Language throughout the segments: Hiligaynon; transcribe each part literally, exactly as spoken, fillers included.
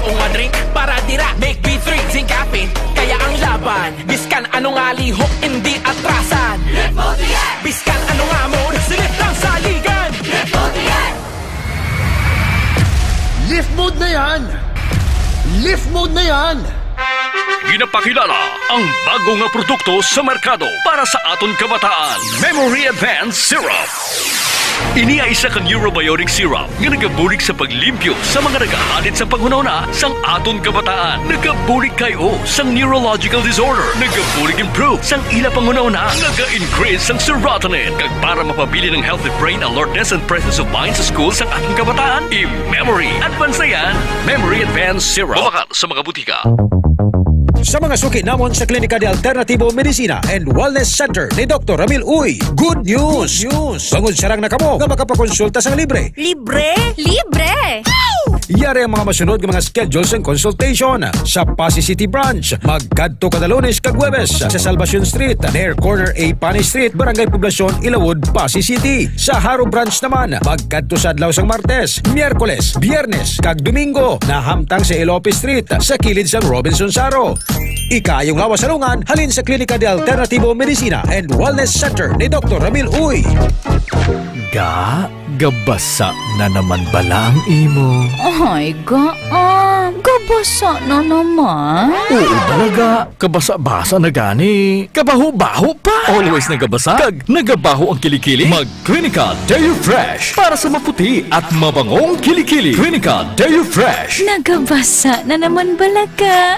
Mga drink para dira, make me three, zinc caffeine, kaya ang laban. Biskan ano nga lihok, hindi atrasan. Biskan ano nga mood, silip lang saligan. Lift mode na yan! Lift mode na yan! Ginapakilala ang bago nga produkto sa merkado para sa aton kabataan, Memory Advance Syrup. Ini ay isa ka neurobiotic syrup nga nagabulig sa paglimpyo sa mga nagahalit sa panghunahuna sang aton kabataan. Nagabulig kay o sang neurological disorder. Nagabulig improve sang ila panghunahuna. Naga-increase sang serotonin. Kag para mapabilin ang healthy brain alertness and presence of mind sa school sang aton kabataan, i-memory advance na yan. Memory Advance Syrup. Mabakal sa mga butika. Sa mga suki namon sa Klinika de Alternativo Medicina and Wellness Center ni Doktor Ramil Uy, good news! Good news! Bangod sarang na kamo nga makapakonsulta sang libre. Libre? Libre! Yari ang mga masunod nga mga schedule sang consultation: sa Passi City Branch, magkadto kada Lunes kag Huwebes sa Salvacion Street, near corner A Pani Street, Barangay Poblacion, Ilawod, Passi City. Sa Jaro Branch naman, magkadto sa adlaw sang Martes, Miyerkules, Biyernes, kag Domingo, nahamtang sa Elope Street, sa kilid sang Robinson Jaro. Ikaayong lawas sa lungan, halin sa Klinika de Alternativo Medicina and Wellness Center ni Doktor Ramil Uy. Ga, gabasa na naman bala ang imo? Ay, ga, ah, gabasa na naman. Oo, talaga. Kabasa-basa na gani. Kabaho-baho pa. Always nagabasa. Kag nagabaho ang kilikili. Mag Clinica Deo Fresh para sa maputi at mabangong kilikili. Clinica Deo Fresh. Nagabasa na naman bala ka.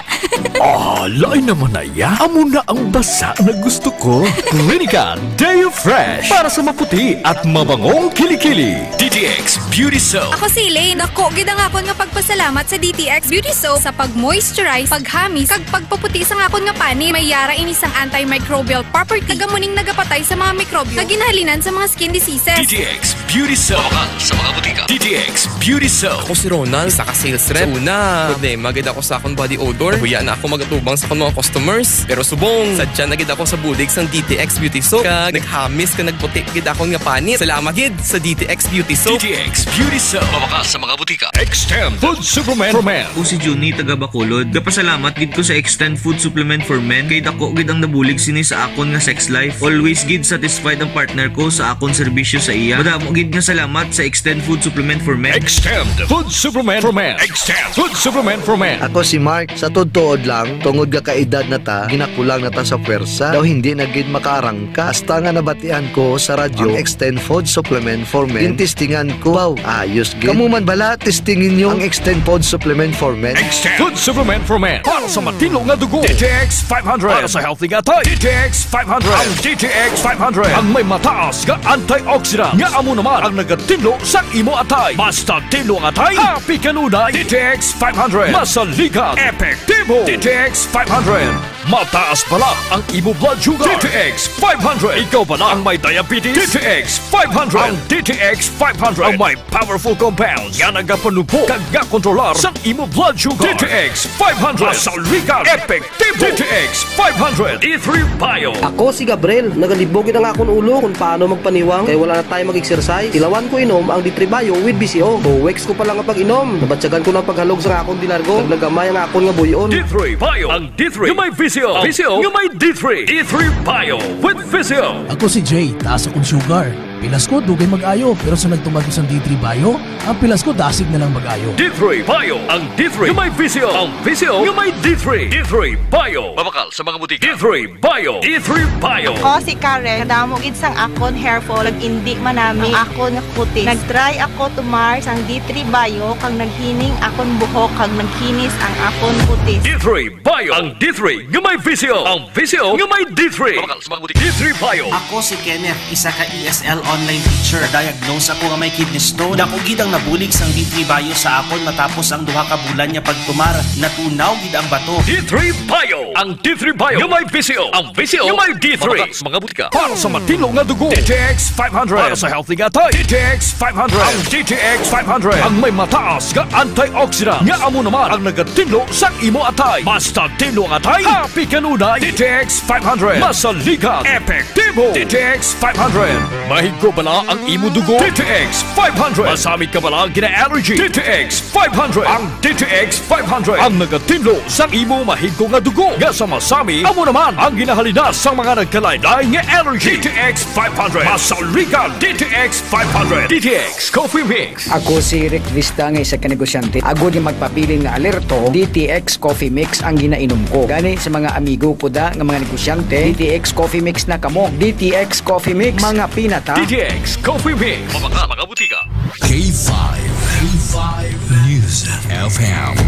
Ah, lain naman na ya. Amo na ang basa na gusto ko. Clinica Deo Fresh para sa maputi at mabangong kilikili. D T X Beauty Soap. Ako si Elaine. Dako gid ang akon nga pagpasalamat sa D T X Beauty Soap sa pag-moisturize, paghamis, kag pagpaputi sang akon nga panit. May yara ini sang antimicrobial property. Kag amo ning nagapatay sa mga mikrobyo nga ginahalinan sa mga skin diseases. D T X Beauty Soap. Mabakal sa mga butika. D T X Beauty Soap. Ako si Ronald, isa ka sales rep. Sa una, problema gid ako sa akong body odor. Nahuya na ako magatubang sa akong mga customers. Pero subong, sadya na gid ako sa bulig sang D T X Beauty Soap. Kag naghamis kag nagputi gid akon nga panit. Salamat gid sa D T X Beauty Soap. D T X Beauty Soap. Mabakal sa mga butika. Extend Food Supplement for Men. Ako si Junie, taga Bacolod. Gapasalamat gid ko sa Extend Food Supplement for Men kay dako gid ang nabulig sini sa akon nga sex life. Always gid satisfied ang partner ko sa akon serbisyo sa iya. Madamo gid nga salamat sa Extend Food Supplement for Men. Extend Food Supplement for Men. Extend Food Supplement for Men. Ako si Mark. Sa tuod-tuod lang, tungod nga kaedad na ta, ginakulang na ta sa puwersa. Daw hindi na gid makaarangka. Hasta nga nabatian ko sa radyo ang Extend Food Supplement for Men, gintistingan ko. Wow, ayos gid. Kamo man bala, testingi ninyo ang Extend Food Supplement for Men. Extend Food Supplement for Men. Para sa matinlo nga dugo, D T X five hundred. Para sa healthy nga atay, D T X five hundred. Ang D T X five hundred ang may mataas nga antioxidant, nga amo naman ang nagatinlo sa imo atay. Basta tinlo ang atay, happy kanunay. D T X five hundred. Masaligan, epektibo. D T X five hundred. Mataas bala ang imo blood sugar. D T X five hundred. Ikaw bala ang may diabetes? D T X five hundred. Ang D T X five hundred ang may powerful compounds nga nagapanubo kag gakontrolar sang imo blood sugar. D T X five hundred. Masaligan, epektibo. D T X five hundred. D three Bio. Ako si Gabriel. Nagalibog gid ang akon ulo kung paano magpaniwang kay wala na tayo mag-exercise. Tilawan ko inom ang D three Bio with V C O. Two weeks ko pa lang nga pag-inom, nabatyagan ko na ang paghalog sa akon dinargo. Naglagamay ang akon nga buy-on. D three Bio. Ang D three nga may V C O. Ang V C O nga may D three. D three Bio with V C O. Ako si Jay, taas akong sugar. Pilas ko, dugay mag-ayo, pero sa nagtuman ko sang D three Bio, ang pilas ko dasig na lang mag-ayo. D three Bio, ang D three nga may V C O. Ang V C O nga may D three. D three Bio. Mabakal sa mga butika. D three Bio. D three Bio. Ako si Karen. Kadamo gid sang akon hair fall, nag-indi manami ang akon kutis. Nag-try ako tumar sang D three Bio, kag naghining akon buhok, kag naghinis ang akon kutis. D three Bio. Ang D three nga may V C O. Ang V C O nga may D three. Mabakal sa mga butika. D three Bio. Ako si Kenneth, isa ka E S L online teacher. Na-diagnose ako nga may kidney stone. Dako gid ang nabulig sang D three Bio sa akon matapos ang duha ka bulan nga pagtumar. Natunaw gid ang bato. D three Bio. Ang D three Bio nga may V C O. Ang V C O nga may D three. Mabakal sa mga butika. Para sa matinlo nga dugo, D T X five hundred. Para sa healthy nga atay, D T X five hundred. Ang D T X five hundred ang may mataas nga antioxidant, nga amo naman ang nagatinlo sa imo atay. Basta tinlo ang atay, happy kanunay. D T X five hundred. Masaligan, epektibo. Mo. D T X five hundred. Mahigko bala ang imo dugo? D T X five hundred. Masamit ka bala gina-allergy? D T X five hundred. Ang D T X five hundred ang nagatinlo sang imo mahigko nga dugo nga sa masami, amo naman ang ginahalina sang mga nagkalain-lain nga allergy. D T X five hundred. Masaligan, D T X five hundred. D T X Coffee Mix. Ako si Rick Vista nga isa ka negosyante. Agod nga magpabilin nga alerto, D T X Coffee Mix ang ginainom ko. Gani sa mga amigo ko da nga mga negosyante, D T X Coffee Mix na kamo. D T X Coffee Mix, mga pinata. D T X Coffee Mix. Mabaka, mga butika. K five, K five News F M,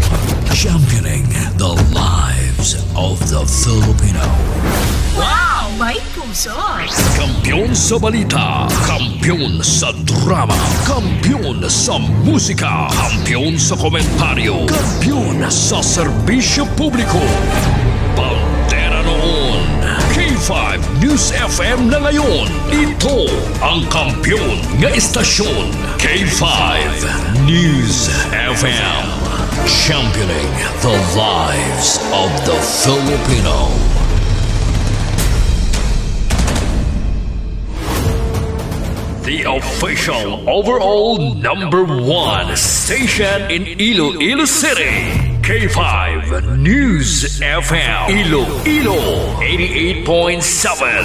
championing the lives of the Filipino. Wow! May puso! Kampiyon sa balita, kampiyon sa drama, kampiyon sa musika, kampiyon sa komentaryo, kampiyon sa serbisyo publiko. Bandera noon, K five News F M na ngayon. Ito ang kampiyon nga istasyon, K five News F M. Championing the lives of the Filipino. The official overall number one station in Iloilo City, K five News F M, Iloilo eighty-eight point seven.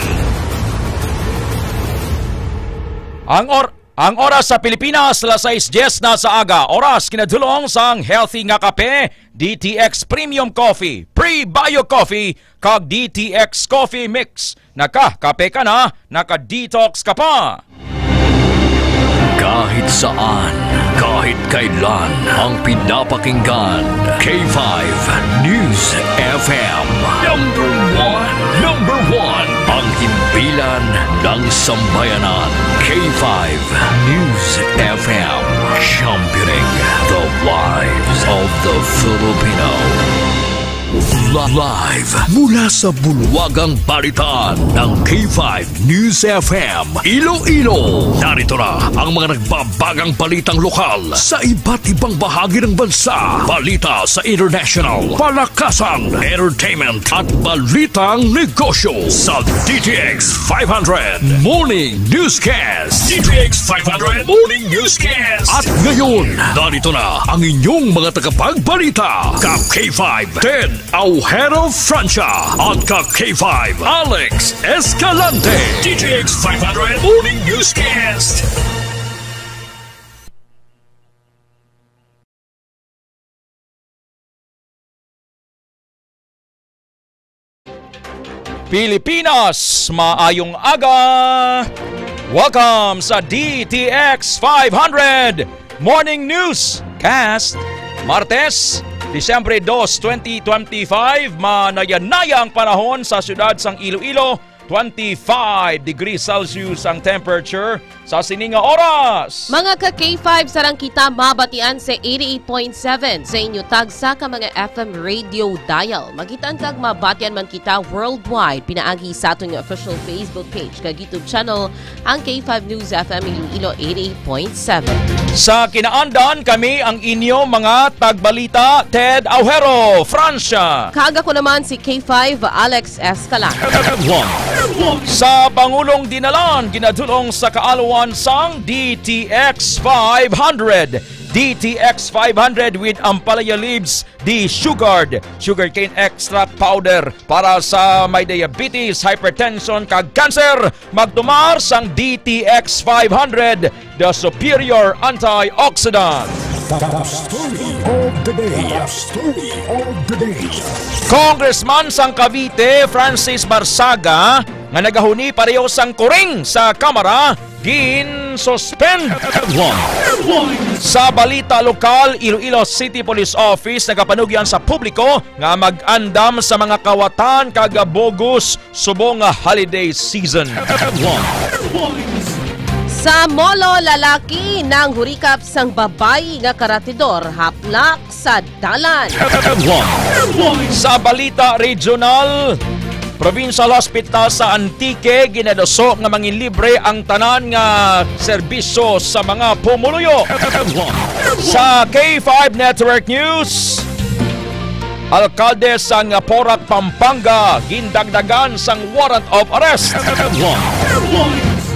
Ang or-, ang oras sa Pilipinas, alas sais diyes na sa aga. Oras kinadulong sang healthy nga kape, D T X Premium Coffee, Pre-Bio Coffee, kag D T X Coffee Mix. Nakakape ka na, naka-detox ka pa. Kahit saan, kahit kailan, ang pinapakinggan, K five News F M. Number one, number one, ang himpilan ng sambayanan. K five News F M, championing the lives of the Filipino. Li-, live mula sa bulwagang balitaan ng K five News F M Iloilo. Narito na ang mga nagbabagang balitang lokal sa iba't ibang bahagi ng bansa. Balita sa international, palakasan, entertainment, at balitang negosyo sa D T X five hundred Morning Newscast. D T X five hundred Morning Newscast. At ngayon, narito na ang inyong mga tagapagbalita, ka K five Ted Aujero Francia at ka K five Alex Escalante. D T X five hundred Morning Newscast. Pilipinas, maayong aga. Welcome sa D T X five hundred Morning Newscast. Martes, Disyembre dos, twenty twenty-five. Manayanaya ang panahon sa siyudad sang Iloilo. Twenty-five degrees Celsius ang temperature sa sini nga oras. Mga ka K five, sarang kita mabatian sa eighty-eight point seven sa inyo tagsa ka mga F M radio dial. Makitaan kag mabatian man kita worldwide pinaagi sa aton nga official Facebook page kag YouTube channel, ang K five News F M Iloilo eighty-eight point seven. Sa kinaandan, kami ang inyo mga tagbalita, Ted Aujero, Francia. Kag ako naman si K five, Alex Escalante. Sa Pangulong Dinalan, ginadulong sa kaalawan sang D T X five hundred. D T X five hundred with ampalaya leaves, the sugared sugarcane extract powder para sa may diabetes, hypertension, kag cancer. Magtumar sang D T X five hundred, the superior antioxidant. The story of the day. The story of the day. Congressman sang Cavite, Francis Barzaga, nga nagahuni pareho sang kuring sa Kamara, gin-suspend. Sa balita lokal, Iloilo City Police Office nagapanugyan sa publiko nga mag-andam sa mga kawatan kag bogus subong nga holiday season. Sa Molo, lalaki nanghurikap sang babayi nga karatidor haplak sa dalan. Sa balita regional, Provincial Hospital sa Antique ginadaso nga manginlibre ang tanan nga serbisyo sa mga pumuluyo. Sa K five Network News, Alkalde sang Porac, Pampanga, gindagdagan sang warrant of arrest.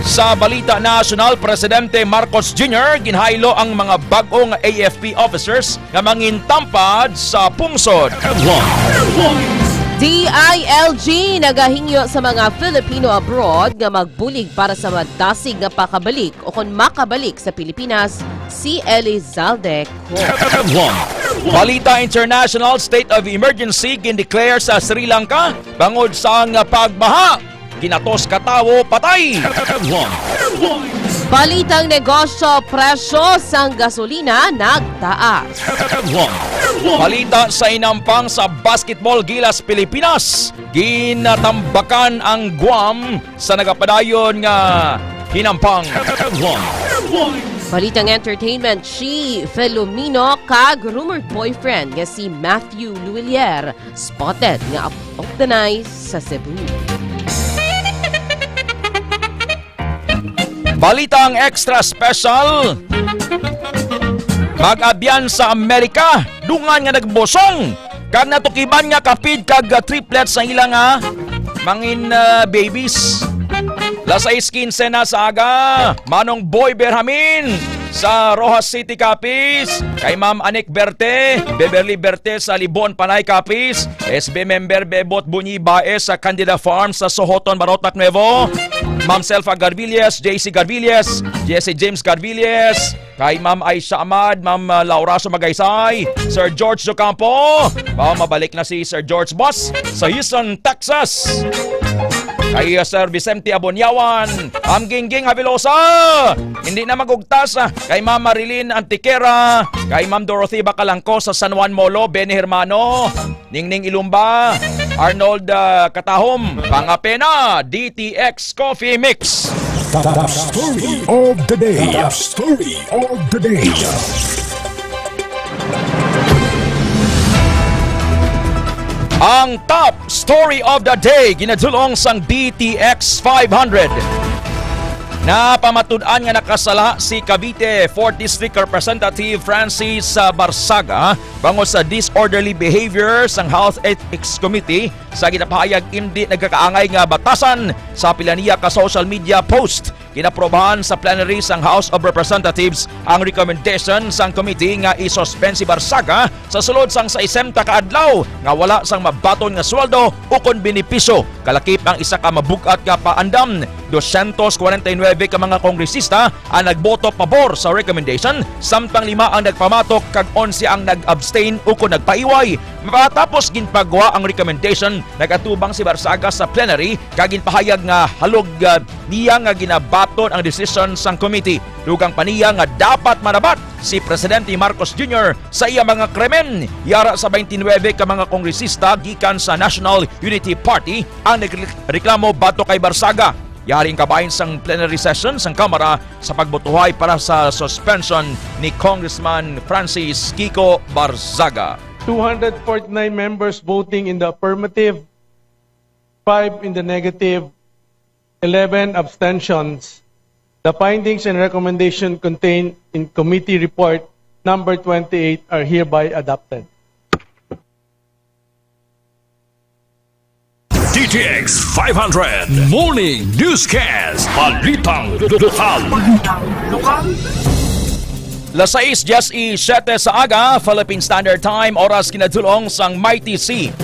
Sa balita nasyonal, Presidente Marcos Junior ginhaylo ang mga bag-ong A F P officers nga mangintampad sa pungsod. D I L G nagahingyo sa mga Filipino abroad nga magbulig para sa madasig nga pakabalik o kon makabalik sa Pilipinas si Elizalde Co. Balita international, state of emergency gindeclare sa Sri Lanka bangod sang pagbaha. Ginatos ka tawo patay. Balitang negosyo, presyo sang gasolina nagtaas. Balita sa inampang sa basketball, Gilas Pilipinas, ginatambakan ang Guam sa nagapadayon nga hinampang. Balitang entertainment, si Filomeno kag rumored boyfriend nga si Matthew Luillier spotted nga up-, up the night sa Cebu. Balitang extra special. Mag-abyan sa Amerika, dungan nga nagbusong kag natukiban nga kapid kag, ah, triplets ang ila nga mangin, ah, babies. Las sais quince na sa aga, Manong Boy Berhamin sa Roxas City, Capiz, kay Ma'am Anik Berte, Beverly Berte sa Libon, Panay, Capiz, S B member Bebot Bunyi Baez sa Candida Farm sa Sohoton, Marotac, Nuevo, Ma'am Selfa Garvilles, J C Garvilles, Jesse James Garvilles, kay Ma'am Aisha Ahmad, Ma'am, uh, Lauraso Magaysay, Sir George Docampo. Ba, mabalik na si Sir George, boss, sa Houston, Texas. Kay, uh, Sir Vicente Abonyawan, Ma'am Gingging Havelosa, hindi na magugtas, ah, kay Ma'am Marilyn Antiquera, kay Ma'am Dorothy Bacalangco sa San Juan Molo, Benny Hermano, Ningning Ilumba, Arnold, ah, Katahom, Pangapena, D T X Coffee Mix. The, the story of the day. The story of the day. Ang top story of the day, ginadulong sang D T X five hundred. Napamatud-an nga nakasala si Cavite fourth District Representative Francis, ah, Barzaga bangod sa disorderly behavior sang Health Ethics Committee sa ginapahayag indi nagkakaangay nga batasan. Sa pila niya ka social media post, ginaprobahan sa plenary sang House of Representatives ang recommendation sang committee nga i-suspend si Barzaga sa sulod sang sesenta ka adlaw nga wala sang mabaton nga sweldo ukon benepisyo. Kalakip ang isa ka mabug-at nga paandam, dosyentos kwarenta y nuebe ka mga kongresista ang nagboto pabor sa recommendation, samtang lima ang nagpamatok kag onse ang nag-abstain ukon nagpaiway. Matapos ginpagwa ang recommendation, nag-atubang si Barzaga sa plenary kag ginpahayag nga halog, ah, niya nga ginabaton ang desisyon sang committee. Dugang pa niya nga dapat manabat si Presidente Marcos Junior sa iya mga krimen. Yara sa twenty-nine ka mga kongresista gikan sa National Unity Party ang nagreklamo batok kay Barzaga. Yari ang kabahin sang plenary session sang Kamara sa pagbotohay para sa suspension ni Congressman Francis Kiko Barzaga. Two hundred forty-nine members voting in the affirmative, five in the negative, eleven abstentions. The findings and recommendation contained in Committee Report Number twenty-eight are hereby adopted. D T X five hundred Morning Newscast. Balitang lokal. Las sais diecisiete sa aga, Philippine Standard Time, oras kinadulong sang Mighty C.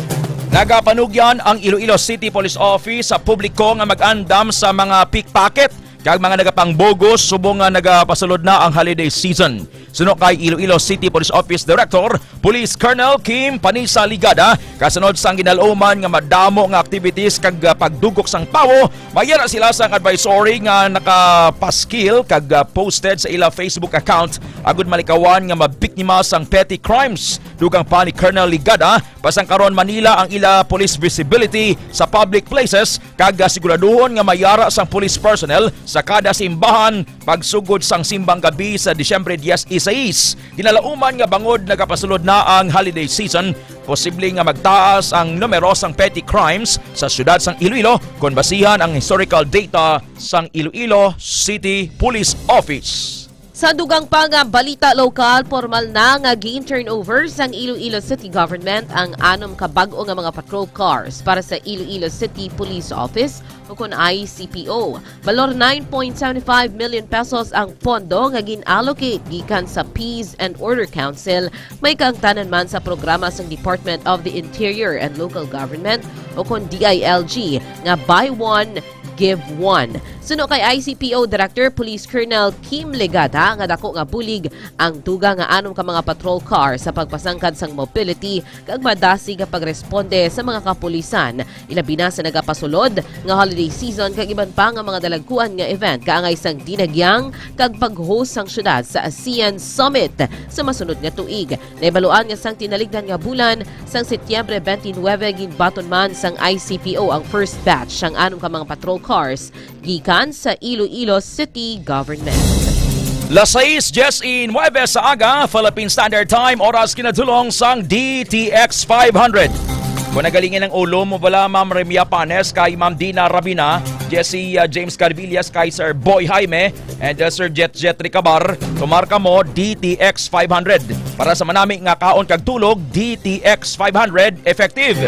Nagapanugyan ang Iloilo City Police Office sa publiko nga mag-andam sa mga pickpocket kag mga nagapangbugos subong nga nagapasulod na ang holiday season. Suno kay Iloilo City Police Office Director, Police Colonel Kim Panisa Ligada, kasunod sang ginaluman nga madamo nga activities kag, ah, pagdugok sang tawo, mayara sila sang advisory nga nakapaskil kag, ah, posted sa ila Facebook account agud malikawan nga mabiktima sang petty crimes. Dugang pa ni Colonel Ligada, pasangkaron man nila ang ila police visibility sa public places kag, ah, siguraduhon nga mayara sang police personnel sa kada simbahan pagsugod sang simbang gabi sa Disyembre dieciséis. Ginalauman nga bangod nagapasulod na ang holiday season, posible nga magtaas ang numero sang petty crimes sa siyudad sang Iloilo kon basihan ang historical data sang Iloilo City Police Office. Sa dugang pa nga balita lokal, pormal na nga gin-turnover sang Iloilo City Government ang anom ka bag-o nga mga patrol cars para sa Iloilo City Police Office, o kon I C P O. Balor nine point seven five million pesos ang pondo nga gin-allocate gikan sa Peace and Order Council, may kaangtanan man sa programa sang Department of the Interior and Local Government, o kon D I L G, nga Buy One, Give One. Suno kay I C P O Director Police Colonel Kim Legada, nga dako nga bulig ang dugang nga anom ka mga patrol car sa pagpasangkad sang mobility kag madasig nga pagresponde sa mga kapulisan, ilabi na sa nagapasulod nga holiday season kag iban pa nga mga dalagkuan nga event kaangay sang dinagyang kag pag-host sang syudad sa ASEAN Summit sa masunod nga tuig. Nahibaluan nga sang tinaligdan nga bulan sang Setyembre twenty-nine, ginbaton man sang I C P O ang first batch sang anom ka mga patrol cars gikan sa Iloilo City Government. Las sais diecinuebe sa aga, Philippine Standard Time, oras kinadulong sang D T X five hundred. Kung nagalingin ang ulo mo bala, Ma'am Remia Panes, kay Ma'am Dina Rabina, Jesse, uh, James Carvillas, kay Sir Boy Jaime, and, uh, Sir Jet Jet Ricabar, tumar kamo D T X five hundred. Para sa manami nga kaon kag tulog, D T X five hundred effective.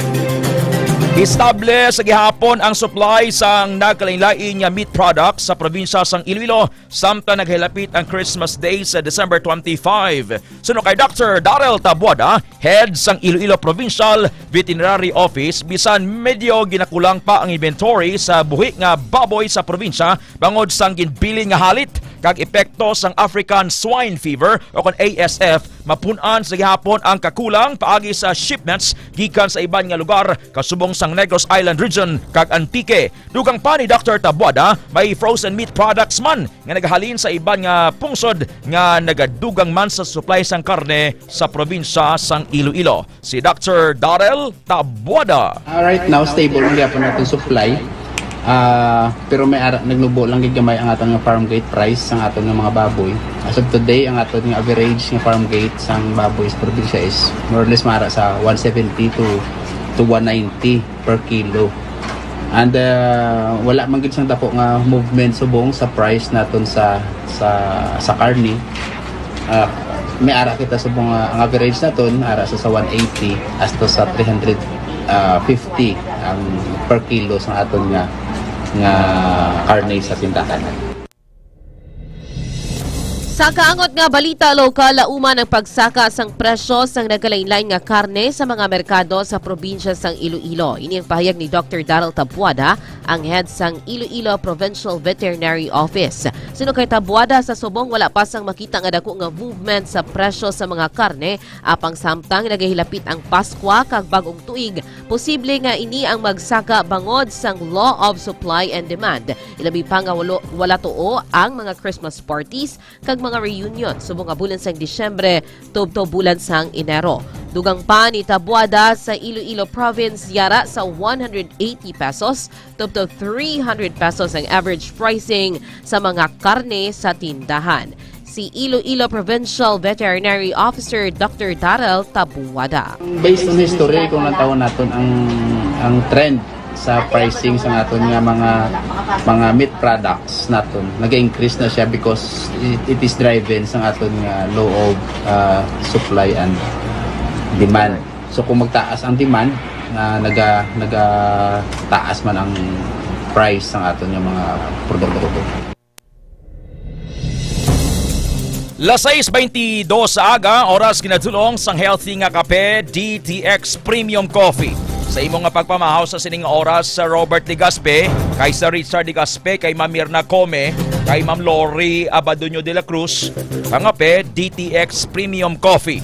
Estable sa gihapon ang supply sang nagkalain-lain nga meat products sa probinsya sang Iloilo, samtang naghilapit ang Christmas Day sa December twenty-five. Suno kay Doctor Darrell Tabuada, head sang Iloilo Provincial Veterinary Office, bisan medyo ginakulang pa ang inventory sa buhi nga baboy sa probinsya, bangod sang ginbilin nga halit kag epekto sang African Swine Fever o kon A S F, mapun-an sa gihapon ang kakulang paagi sa shipments gikan sa iban nga lugar kasubong sang Negros Island Region kag Antique. Dugang pa ni Doctor Tabuada, may frozen meat products man nga nagahalin sa iban nga pungsod nga nagadugang man sa supply sang karne sa probinsya sang Iloilo. Si Doctor Darrell Tabuada. Ah, right now, stable man gyapon natin supply. Ah, pero may ara, nagnubo lang gid gamay ang aton nga farm gate price sang aton nga mga baboy. As of today, ang aton nga average nga farm gate sang baboy sa probinsya is more or less mara sa one seventy to, to one ninety per kilo. And, ah, wala man gid sang dako nga movement subong sa price naton sa, sa, sa karne. Ah, may ara kita subong nga ang average naton ara sa, sa one eighty hasta sa three hundred, ah, fifty ang per kilo sa aton nga, nga karne sa tindahan. Sa kaangot nga balita lokal, lauman ang pagsaka sang presyo sang nagkalain-lain nga karne sa mga merkado sa probinsya sang Iloilo. Ini ang pahayag ni Doctor Darrell Tabuada, ang head sang Iloilo Provincial Veterinary Office. Suno kay Tabuada, sa subong wala pa sang makita nga dako nga movement sa presyo sa mga karne, apang samtang nagahilapit ang Paskwa kag bag-ong tuig, posible nga ini ang magsaka bangod sang law of supply and demand. Ilabi pa nga walo, wala tuo ang mga Christmas parties kag mga reunion subong nga bulan sang Disyembre tubtob bulan sang Enero. Dugang pa ni Tabuada, sa Iloilo Province, yara sa one hundred eighty pesos tubtob three hundred pesos ang average pricing sa mga karne sa tindahan. Si Iloilo Provincial Veterinary Officer Doctor Darrell Tabuada. Based on history, kung natawon naton ang, ang trend sa pricing sa aton nga mga, mga meat products naton, nag-increase na siya because it, it is driven sa aton nga law of, ah, supply and demand. So kung magtaas ang demand, na naga, naga taas man ang price sa aton nga mga produkto. Las sais beintidos sa aga, oras kinadulong sang healthy nga kape, D T X Premium Coffee. Sa imo nga pagpamahaw sa sining oras, sa Robert Legaspi, kay Sir Richard Legaspi, kay Ma'am Mirna Come, kay Ma'am Lori Abaduño de la Cruz, pangape, D T X Premium Coffee.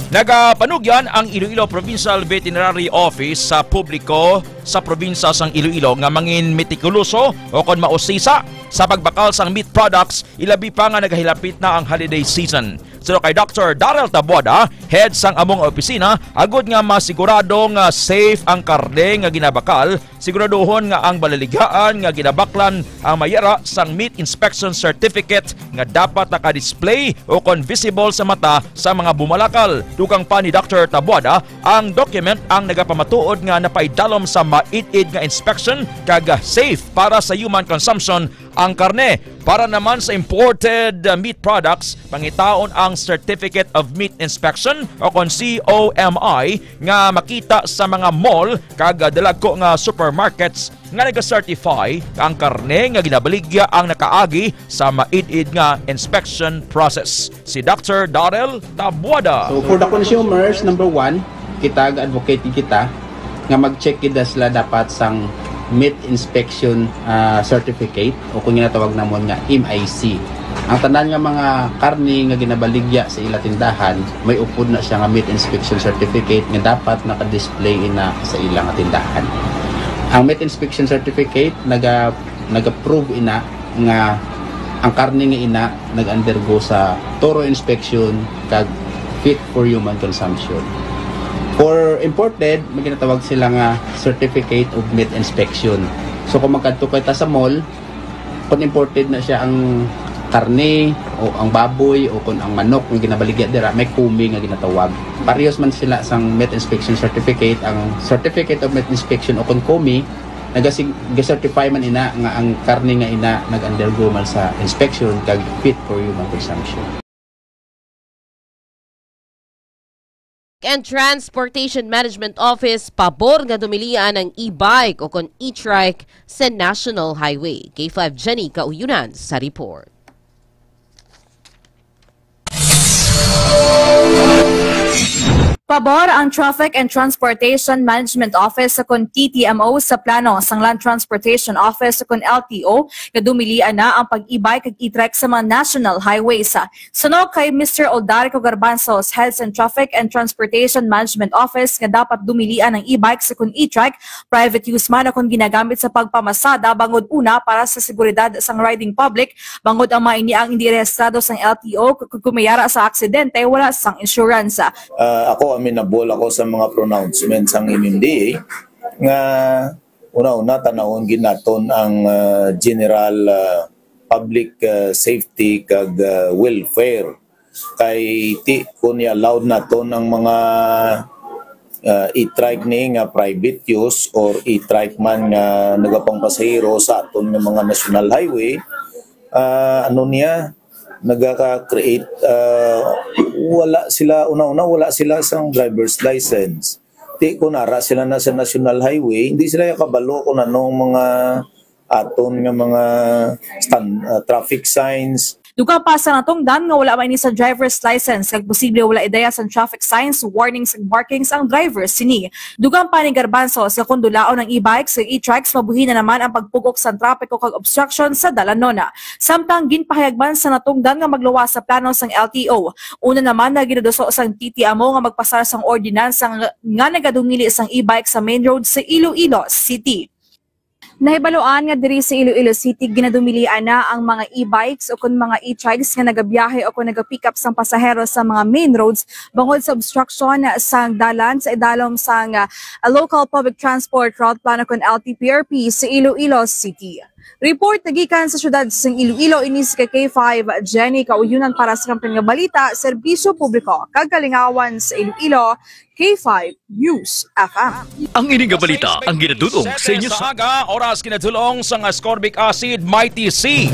Nagapanugyan ang Iloilo Provincial Veterinary Office sa publiko sa probinsya sang Iloilo nga mangin metikuloso o kon mausisa sa pagbakal sang meat products, ilabi pa nga nagahilapit na ang holiday season. Suno kay Doctor Darrell Taboada, head sang amo nga opisina, agud nga masigurado nga safe ang karne nga ginabakal, siguraduhon nga ang balaligaan nga ginabaklan ang may yara sang meat inspection certificate nga dapat naka-display o kon visible sa mata sa mga bumalakal. Dugang pa ni Doctor Taboada, ang document ang nagapamatuod nga napaidalom sa maid-id nga inspection kag safe para sa human consumption ang karne. Para naman sa imported, uh, meat products, pangitaon ang Certificate of Meat Inspection o kon C O M I nga makita sa mga mall kag, uh, dalagko nga supermarkets nga nag-certify nga ang karne nga ginabaligya ang nakaagi sa maid-id nga inspection process. Si Doctor Darrell Tabuada. So, for the consumers, number one, kita, ga-advocate kita nga mag-check kita sila dapat sang meat inspection, ah, certificate, o kung ginatawag namon nga M I C. Ang tanan nga mga karne nga ginabaligya sa ila tindahan, may upod na siya nga meat inspection certificate nga dapat naka-display ina sa ila nga tindahan. Ang meat inspection certificate naga-, nag-approve ina nga ang karne nga ina nag-undergo sa thorough inspection kag fit for human consumption. For imported, may ginatawag sila nga certificate of meat inspection. So, kung magkadto kita sa mall, kung imported na siya ang karne o ang baboy o kung ang manok nga ginabaligya dira, may kumi nga ginatawag. Parehas man sila sang meat inspection certificate. Ang certificate of meat inspection o kung kumi, nagasig-, ga-certify man ina nga ang karne nga ina nag-undergo man sa inspection kag fit for human consumption. And Transportation Management Office pabor nga dumilian ang e-bike o kon e-trike sa National Highway. K five Jenny Kauyunan sa report. Pabor ang Traffic and Transportation Management Office o kon T T M O sa plano sang Land Transportation Office o kon L T O nga dumilian na ang pag-e-bike kag e-trike sa mga national highways. Suno kay Mister Oldarico Garbanzos, Head sa Traffic and Transportation Management Office, nga dapat dumilian ang e-bike sa kon e-trike, private use man o kon ginagamit sa pagpamasada, bangod una para sa seguridad sang riding public, bangod ang mga ini ang hindi rehistrado sang L T O, kung, kung may ara sa aksidente, wala sang insurance. Ah, ako, amenable ako sa mga pronouncement sang M M D A nga una-una, tanawon gid naton ang, ah, general, ah, public, ah, safety kag, ah, welfare. Kay ti-, kung i-allowed naton ang mga, ah, e-trike ni nga private use or e-trike man nga nagapangpasahero sa aton nga mga national highway, ah, ano niya, nagaka-create, ah, wala sila, una-una, wala sila sang driver's license. Ti, kung ara sila na sa national highway, hindi sila kabalo kung anong mga aton nga mga stan-, ah, traffic signs. Dugang pa sang natungdan nga wala man ini sa driver's license, kag posible wala idaya sang traffic signs, warnings, ug markings ang driver sini. Dugang pa ni Garbanzos nga kung dulaon ang e-bikes ug e-trikes, mabuhi na naman ang pagpugok sang trapiko kag obstruction sa dalanon. Samtang ginpahayag man sa natungdan nga magluwas sa plano sang L T O. Una naman nga ginaduso sang T T M O nga magpasar sang ordinansa nga, nga nagadumili sang e-bike sa main road sa Iloilo City. Nahibaluan nga diri sa Iloilo City ginadumilian na ang mga e-bikes o kon mga e-trikes nga nagabiyahe o kon nagapick up sang pasahero sa mga main roads bangod sa obstruction sang dalan sa idalom sang, ah, Local Public Transport Route Plan o kon L T P R P sa Iloilo City. Report nagikan sa siyudad sang Iloilo, ini si K five Jenny Kauyunan para sa Kampiyon nga Balita, Serbisyo Publiko, kag Kalingawan sa Iloilo, K five News F M. Ang ini nga balita ang ginadul-ong sa inyo sa aga, oras ginadul-ong sang ascorbic acid, Mighty C.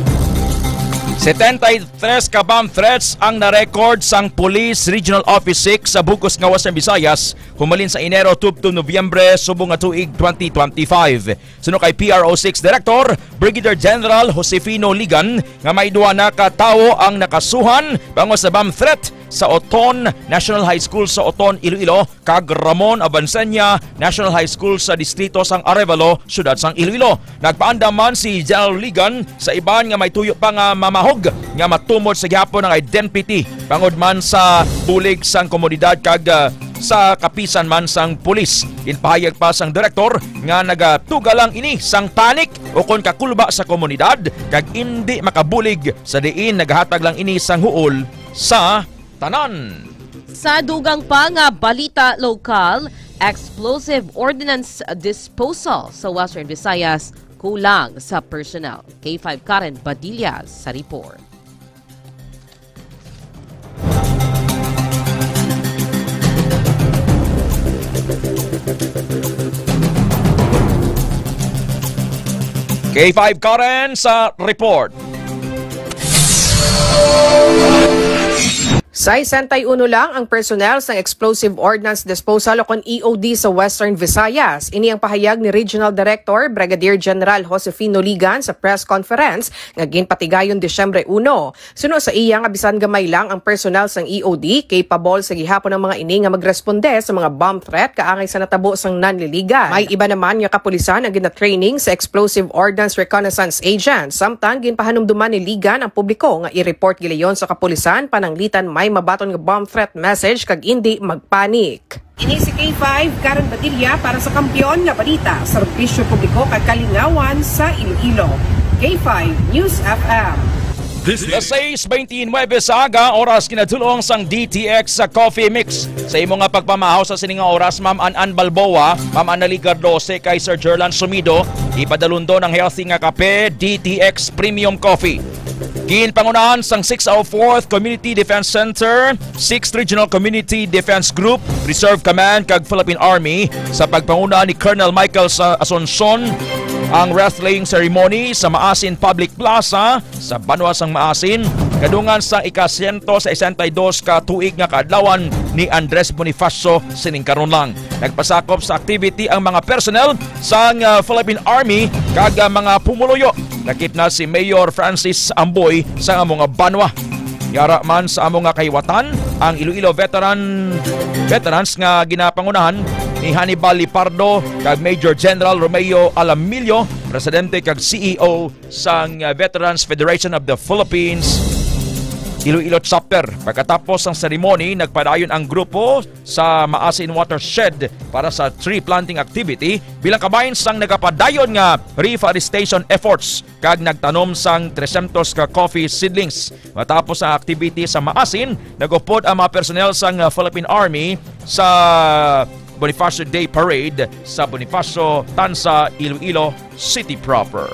Setenta y tres ka bomb threats ang na-record sang Police Regional Office six sa bug-os nga Western Visayas, humalin sa Enero tubtob Nobyembre subong nga tuig twenty twenty-five. Suno kay P R O six Director Brigadier General Josefino Ligan nga may duha na ka tawo ang nakasuhan bangod sa bomb threat sa Oton National High School sa Oton, Iloilo, kag Ramon Avancenia National High School sa distrito sang Arevalo, siyudad sang Iloilo. Nagpaandam man si General Ligan sa iban nga may tuyo pa nga mamahog nga matumod sa gihapon ang identity bangod man sa bulig sang komunidad kag, ah, sa kapisan man sang pulis. Ginpahayag pa sang direktor nga nagatuga lang ini sang panic o kon kakulba sa komunidad kag indi makabulig sa diin nagahatag lang ini sang huol sa tanan. Sa dugang pa nga balita lokal, explosive ordnance disposal sa Western Visayas, kulang sa personnel. K five Karen Badillas sa report. K five Karen sa report. Sesenta y uno lang ang personnel sang Explosive Ordnance Disposal o kon E O D sa Western Visayas. Ini ang pahayag ni Regional Director Brigadier General Josefino Ligan sa press conference nga ginpatigayon Disyembre uno. Suno sa iya nga bisan gamay lang ang personnel sang E O D, capable sa gihapon ang mga ini nga magresponde sa mga bomb threat kaangay sa natabo sang nanliligan. May iba naman nga kapulisan ang ginatraining sa Explosive Ordnance Reconnaissance Agent, samtang ginpahanumduman ni Ligan ang publiko nga i-report gilayon sa kapulisan pananglitan may mabaton nga bomb threat message kag indi magpanik. Ini si K five, Karen Badilla para sa Kampiyon nga Balita, Serbisyo Publiko kag Kalingawan sa Iloilo. K five News F M. Las sais veintinuebe sa aga, oras kinadulong sang D T X sa Coffee Mix. Sa imo nga pagpamahaw sa sini nga oras, Ma'am An An Balboa, Ma'am Annalie Cardoce, kay Sir Jerlan Sumido, ipadalundon ang healthy nga kape, D T X Premium Coffee. Ginpangunahan sang six oh fourth Community Defense Center, sixth Regional Community Defense Group, Reserve Command, kag Philippine Army sa pagpanguna ni Colonel Michael sa Asuncion ang wreath-laying ceremony sa Maasin Public Plaza sa banwa sang Maasin, kadungan sang ika-siyento sesenta y dos ka tuig nga kaadlawan ni Andres Bonifacio sining karon lang. Nagpasakop sa activity ang mga personnel sang, ah, Philippine Army kag, ah, mga pumuluyo. Lakip na si Mayor Francis Amboy sa amo nga banwa. Yara man sa amo nga kahiwatan, ang Iloilo veteran, veterans nga ginapangunahan ni Hannibal Lipardo kag Major General Romeo Alamillo, presidente kag C E O sang, uh, Veterans Federation of the Philippines, Iloilo Chapter. Pagkatapos sang seremony, nagpadayon ang grupo sa Maasin Watershed para sa tree planting activity bilang kabahin sang nagapadayon nga reforestation efforts kag nagtanom sang trescientos ka coffee seedlings. Matapos ang activity sa Maasin, nag-upod ang mga personnel sang, uh, Philippine Army sa Bonifacio Day Parade sa Bonifacio, Tanza, Iloilo City proper.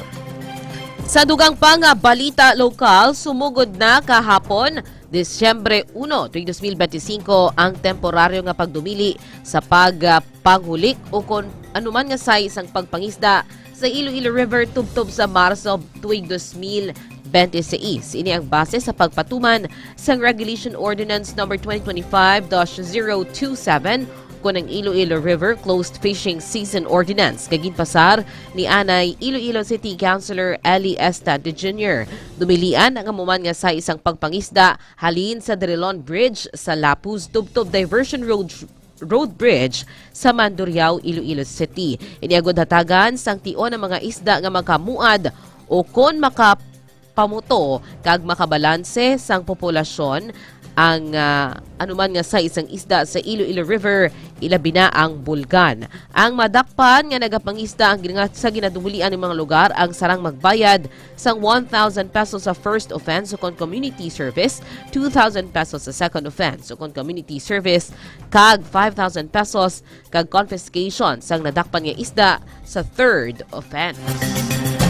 Sa dugang pa nga balita lokal, sumugod na kahapon, Disyembre uno, tuig dos mil benti singko, ang temporaryo nga pagdumili sa pag, ah, panghulik o kon anuman nga sahi sang pagpangisda sa Iloilo River tubtob sa Marso tuig dos mil benti seis. Ini ang base sa pagpatuman sang Regulation Ordinance Number twenty twenty-five dash zero two seven, kon ang Iloilo River Closed Fishing Season Ordinance nga ginpasar ni anay Iloilo City Councilor Eli Estante Junior. Dumilian ang amuman nga sahi sang pagpangisda halin sa Drilon Bridge sa Lapuz tubtob Diversion Road, Road Bridge sa Mandurriao, Iloilo City. Ini agud hatagan sang tion ang mga isda nga makamuad o kon maka pamuto kag makabalanse sang populasyon ang, ah, anuman nga sahi sang isda sa Iloilo River, ilabi na ang bulgan. Ang madakpan nga nagapangisda ang gina-, sa ginadumulian nga mga lugar ang sarang magbayad sang one thousand pesos sa first offense ukon community service, two thousand pesos sa second offense ukon community service, kag five thousand pesos kag confiscation sang nadakpan nga isda sa third offense.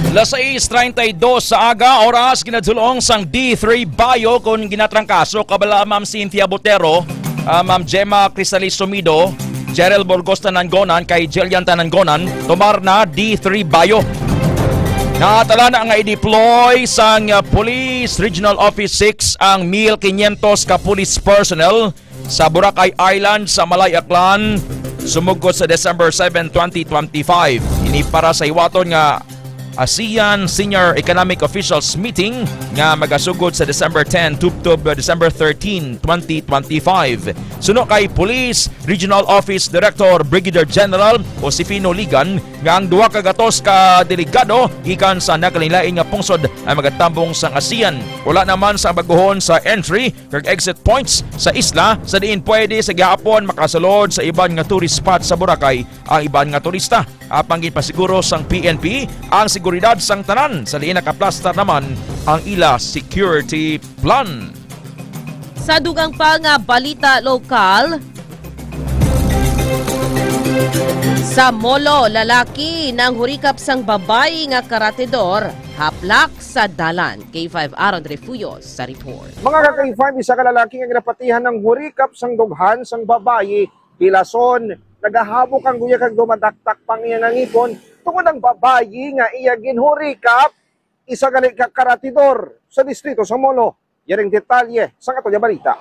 Las sais treinta y dos sa aga, oras ginadulong sang D three Bayo kon ginatrangkaso kabala Ma'am Cynthia Botero, ah, Ma'am Gemma Cristalizo Mido, Jerel Burgos Tanangonan kay Jillian Tanangonan, tumar na D three Bayo. Naatala na nga i-deploy sang, ah, Police Regional Office six ang mil quinientos ka police personnel sa Boracay Island sa Malay Aklan, sumugod sa December seven, twenty twenty-five. Ini para sa hiwaton nga ASEAN Senior Economic Officials Meeting nga magasugod sa December ten tubtob December thirteen, twenty twenty-five. Suno kay Police Regional Office Director Brigadier General Josefino Ligan nga ang duha ka gatos ka delegado gikan sa nagkalainlain nga pungsod ang magatambong sang ASEAN. Wala naman sa baguhon sa entry kag exit points sa isla, sa diin pwede sa gihapon makasulod sa iban nga tourist spot sa Boracay ang iban nga turista. Apang ginpasiguro sang P N P ang seguridad sang tanan, sa diin nakaplastar naman ang ila security plan. Sa dugang pa nga balita lokal, sa Molo, lalaki nanghurikap sang babayi nga karatedor, haplak sa dalan. K five Aaron Refugio sa report. Mga ka K five, isa ka lalaki nga ginapatihan nanghurikap sang dughan sang babayi, bilason, nagahabok ang guya kag dumadaktak pa ang iya nga ngipon, Tungod ang babayi nga iya ginhurikap, isa gali ka karatidor sa distrito sa Molo. Yaring detalye sa aton nga balita.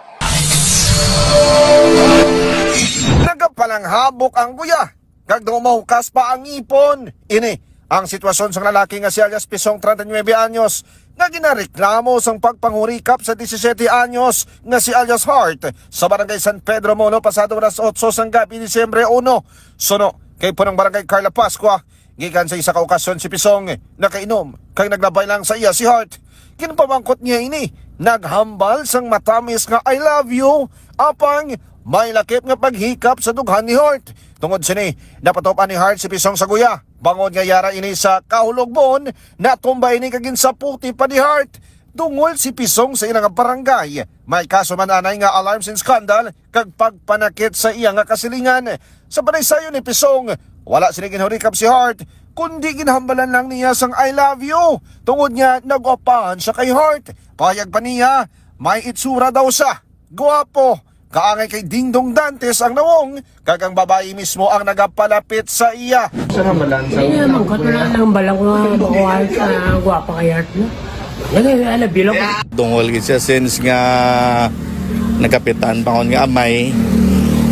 Nagapananghabok ang guya, kag daw mahukas pa ang ngipon. Ini ang sitwasyon sang lalaki nga si alias Pisong, treinta y nuebe anyos, nga ginareklamo sang pagpanghurikap sa disisiete anyos nga si alias Heart sa Barangay San Pedro, Molo, pasado alas otso sang gabi, Disyembre uno. Suno kay punong barangay Carla Pascua, gikan sa isa ka okasyon si Pisong nakainom kag naglabay lang sa iya si Heart. Ginpamangkot niya ini, naghambal sang matamis nga "I love you", apang may lakip nga paghikap sa dughan ni Heart. Tungod sini, napatupan ni Heart si Pisong sa guya. Bangod nga yara ini sa kahulogbon, natumba ini kag ginsaputi pa ni Heart dungol si Pisong sa ila nga barangay. May kaso man anay nga alarms and scandal kag pagpanakit sa iya nga kasilingan. Sa panaysayon ni Pisong, wala sini ginhurikap si Heart, kundi ginhambalan lang niya sang "I love you", tungod nga nagwapahan siya kay Heart. Pahayag pa niya, may itsura daw siya, gwapo, kaangay kay Dingdong Dantes ang nawong, kag ang babayi mismo ang nagapalapit sa iya. Sa hambalan sa Hindi naman ko na lang bala ko nga makuha sa gwapa kay Heart na. Lagi, ala, bilog. Dungol gid siya since nga nagkapitan pa kon nga amay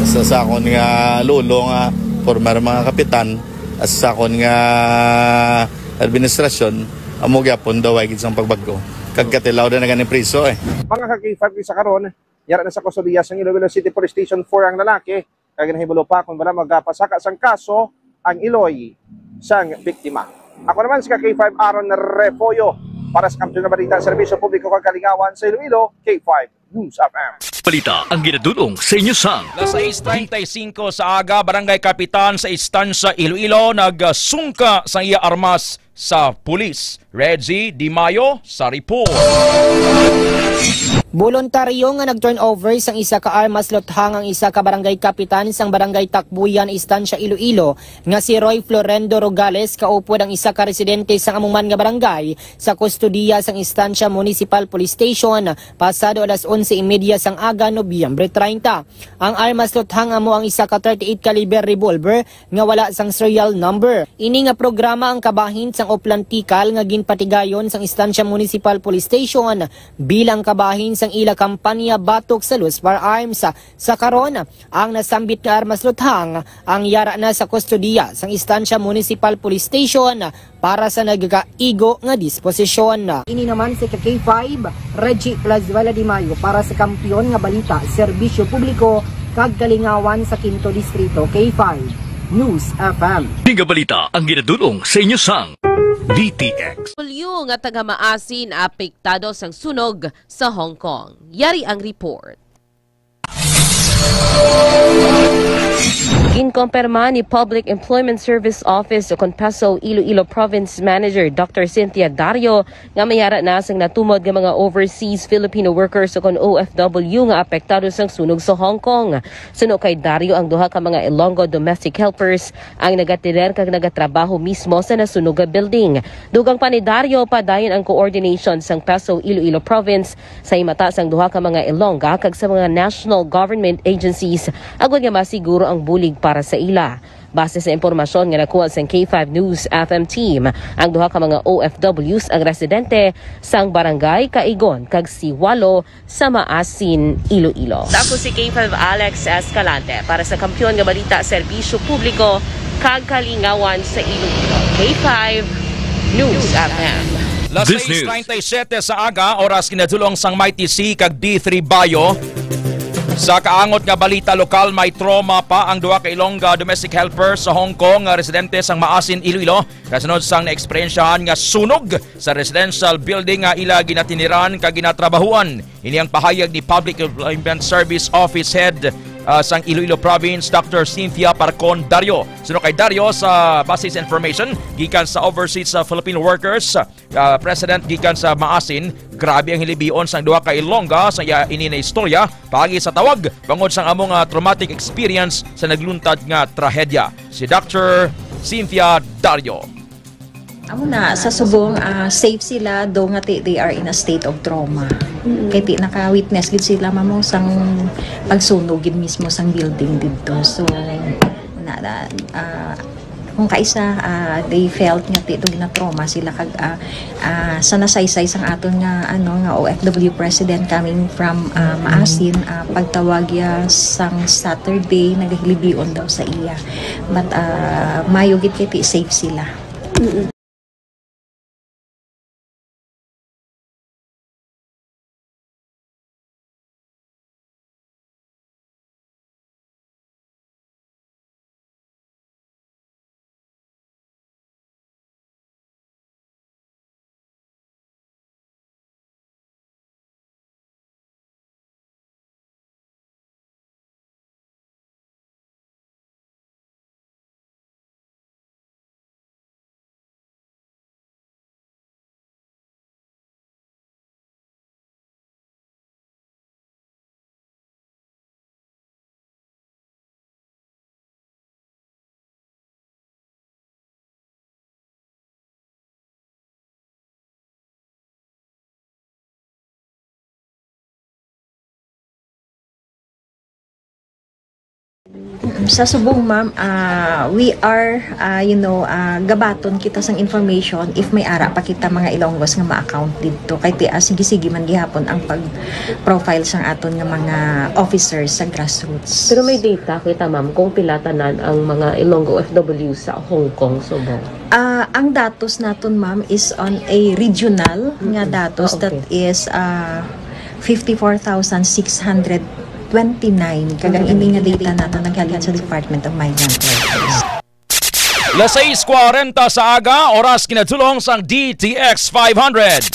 sa, sa akon nga lolo nga former mga kapitan, as sa akon nga administrasyon, amo gyapon daw ay gid sang pagbag-o. Kag katilaw na gani priso eh. Mga ka-K five, sa karon, yara na sa kustodiya sang Iloilo City Police Station four ang lalaki, kag ginahibalo pa kung wala magapasaka sang kaso ang iloy sang biktima. Ako naman si ka-K five Aaron Refollo para sa Kampiyon nga Balita, Serbisyo Publiko kag Kalingawan sa Iloilo, K five News F M. Balita ang ginadul-ong sa inyo sang Las sais treinta y cinco sa aga, Barangay Kapitan sa Estancia, Iloilo, nagsungka sang iya armas sa pulis. Reggie Di Mayo sa report. Boluntaryo nga nag-turnover sang isa ka armas luthang ang isa ka barangay kapitan sang Barangay Takbuyan, Estancia, Iloilo, nga si Roy Florendo Rogales, kaupod ang isa ka residente sang amo man nga barangay, sa kustodiya sang Estancia Municipal Police Station pasado alas onse y media sang aga, Nobyembre treinta. Ang armas luthang amo ang isa ka thirty-eight caliber revolver nga wala sang serial number. Ini nga programa ang kabahin sang Oplan Tikal nga ginpatigayon sang Estancia Municipal Police Station bilang kabahin sang ila kampanya batok sa loose firearms. Sa karon, ang nasambit nga armas luthang ang yara na sa kustodiya sang Estancia Municipal Police Station para sa nagakaigo nga disposisyon. Ini naman si ka-K five, Reggie Plazuela Di Mayo para sa Kampiyon nga Balita, Serbisyo Publiko, kag Kalingawan sa Quinto Distrito, K five News F M. Ini nga balita ang ginadul-ong sa inyo sang D T X. Pulyo nga taga Maasin apektado sang sunog sa Hong Kong. Yari ang report. Ginkumpirma ni Public Employment Service Office o kon PESO Iloilo Province Manager Doctor Cynthia Dario nga may ara na sang natumod nga mga overseas Filipino workers o kon O F W nga apektado sang sunog sa Hong Kong. Suno kay Dario, ang duha ka mga Ilonggo domestic helpers ang nagatider kag nagatrabaho mismo sa nasunog nga building. Dugang pa ni Dario, padayon ang coordination sang PESO Iloilo Province sa himata sang duha ka mga Ilongga kag sa mga national government agencies, agod nga masiguro ang bulig para sa ila. Base sa impormasyon nga nakuha sang K five News F M team, ang duha ka mga O F Ws ang residente sang Barangay Caigon kag Siwalo sa Maasin, Iloilo. Ako si K five Alex Escalante para sa Kampiyon nga Balita, Serbisyo Publiko, kag Kalingawan sa Iloilo, K five News F M. Las sais treinta y siete sa aga, oras ginadul-ong sang Mighty C kag D three Bayo. Sa kaangot nga balita lokal, may trauma pa ang duha ka Ilongga domestic helper sa Hong Kong nga residente sang Maasin, Iloilo, kasunod sang naeksperyensyahan nga sunog sa residential building nga ila ginatiniran kag ginatrabahuan. Ini ang pahayag ni Public Employment Service Office Head, ah, sang Iloilo Province, Doctor Cynthia Parcon Dario. Suno kay Dario, sa base sa information gikan sa Overseas, ah, Filipino Workers, ah, President gikan sa Maasin, grabe ang hilibion sang duha ka Ilongga sa iya ini na istorya paagi sa tawag bangod sang amo nga traumatic experience sa nagluntad nga trahedya. Si Doctor Cynthia Dario. Amo na, sa subong, ah, safe sila, do nga ti-, they are in a state of trauma. Mm. Kay ti-, naka-witness gid sila, mamo, sang pagsunog gid mismo sang building didto. So, na, na, ah, Kung kaisa, ah, they felt nga ti-, gina-trauma sila kag, ah, ah, sa nasaysay sang aton nga, ano, nga O F W president coming from, ah, Maasin, ah, pagtawag ya sang Saturday, nagahilibion daw sa iya. But, ah, mayo gid kay ti safe sila. Sa subong, ma'am, ah, we are, ah, you know, ah, gabaton kita sang information if may ara pa kita mga Ilonggos nga ma-account didto. Kay ti, ah, sige-sige man gihapon ang pag-profile sang aton nga mga officers sa grassroots. Pero may data kita, ma'am, kung pila tanan ang mga Ilonggo O F W sa Hong Kong, Subong? Ah, ang datos naton, ma'am, is on a regional nga datos that is, ah, fifty-four thousand six hundred twenty-nine. Kag ang ini nga data naton naghalin sa Department of Migrant Workers. Las sais kwarenta sa aga, oras kinatulong sang D T X five hundred.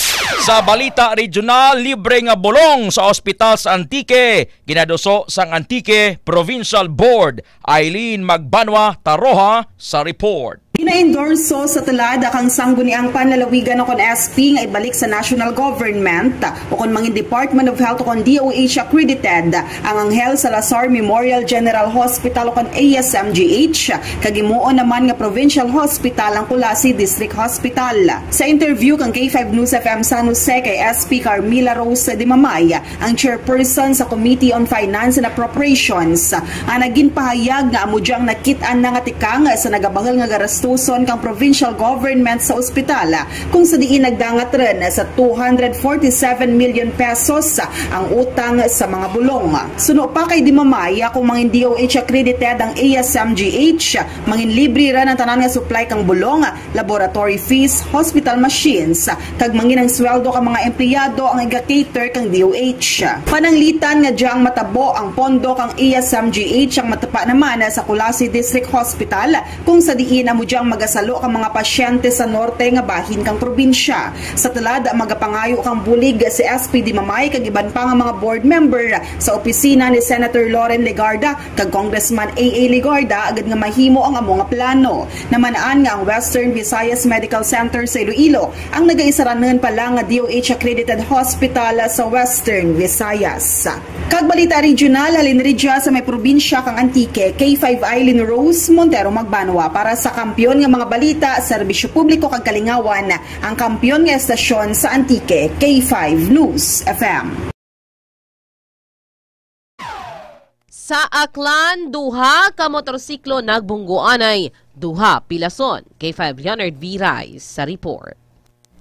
Sa balita regional, libre nga bulong sa ospital sa Antique, ginaduso sang Antique Provincial Board. Eileen Magbanwa Taroha sa report. Gina-endorso sa tulad kang Sangguniang Panlalawigan o kon S P nga ibalik sa national government o kon mangin Department of Health o kon D O H accredited ang Angel Salazar Memorial General Hospital o kon A S M G H, kag himuon naman nga provincial hospital ang Culasi District Hospital. Sa interview kang K five News F M San Jose kay S P Carmela Rose Dimamay, ang chairperson sa Committee on Finance and Appropriations, nga nagin pahayag nga amo diyang nakit-an na nga tikang sa nagabahal nga garastuson kang provincial government sa ospital, kung sa diin nagdangat rin sa two hundred forty-seven million pesos ang utang sa mga bulong. Suno pa kay Dimamay, kung mangin D O H accredited ang A S M G H, mangin libre rin ang tanan nga supply kang bulong, laboratory fees, hospital machines, kag mangin ang sweldo kang mga empleyado ang iga-cater kang D O H. Pananglitan nga diyang matabo ang pondo kang A S M G H ang matapa naman sa Culasi District Hospital, kung sa diin amo diyang magasalo kang mga pasyente sa norte nga bahin kang probinsya. Sa tulad, magapangayo kang bulig si S P Dimamay kag iban pa nga mga board member sa opisina ni Senator Loren Legarda kag Congressman A A Legarda agud nga mahimo ang amo nga plano. Naman-an nga ang Western Visayas Medical Center sa Iloilo ang nagaisaranon pa lang nga D O H accredited hospital sa Western Visayas. Kag balita regional, halin ridya sa may probinsya kang Antique, K five Eileen Rose Montero Magbanwa para sa Kampiyon nga mga balita, serbisyo publiko kag kalingawan, ang kampiyon nga estasyon sa Antique, K five News F M. Sa Aklan, duha ka motorsiklo nagbunggo anay, duha pilason. K five Leonard V. Rice sa report.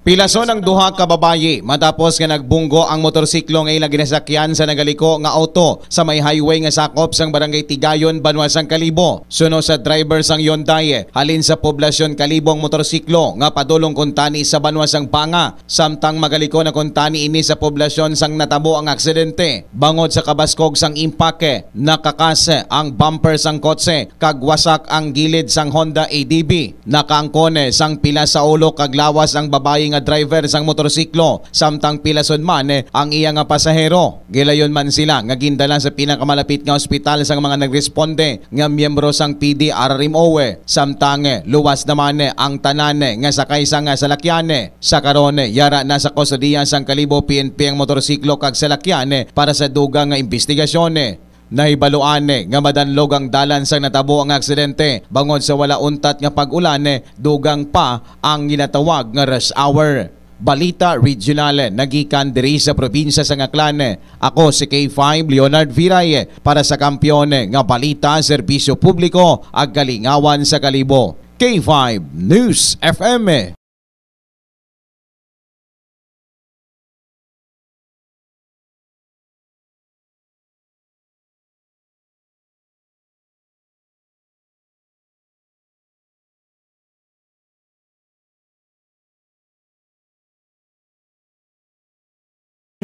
Pilason ang duha ka babayi matapos nga nagbunggo ang motorsiklo nga ila ginasakyan sa nagaliko nga auto sa may highway nga sakop sang Barangay Tigayon, banwa sang Kalibo. Suno sa driver sang Hyundai, halin sa poblasyon Kalibo ang motorsiklo nga padulong kuntani sa banwa sang Banga. Samtang magaliko na kuntani ini sa poblasyon sang natabo ang aksidente, bangod sa kabaskog sang impake, nakakas ang bumper sang kotse kag wasak ang gilid sang Honda A D V. Nakaangkon sang pila sa ulo kag lawas ang babayi nga driver sang motorsiklo, samtang pilason man ang iya nga pasahero. Gilayon man sila nga gindala sa pinakamalapit nga ospital sang mga nagresponde nga miyembro sang P D R M O, samtang luwas naman ang tanan nga sakay sang salakyan. Sa karon, yara na sa kustodiya sang Kalibo P N P ang motorsiklo kag salakyan para sa dugang nga imbestigasyon. Nahibaluan nga madanlog ang dalan sang natabo ang aksidente bangod sa wala untat nga pag-ulan, dugang pa ang ginatawag nga rush hour. Balita regional nagikan diri sa probinsya sang Aklan. Ako si K five Leonard Viray para sa Kampiyon nga Balita, Serbisyo Publiko, ag Kalingawan sa Kalibo. K five News F M.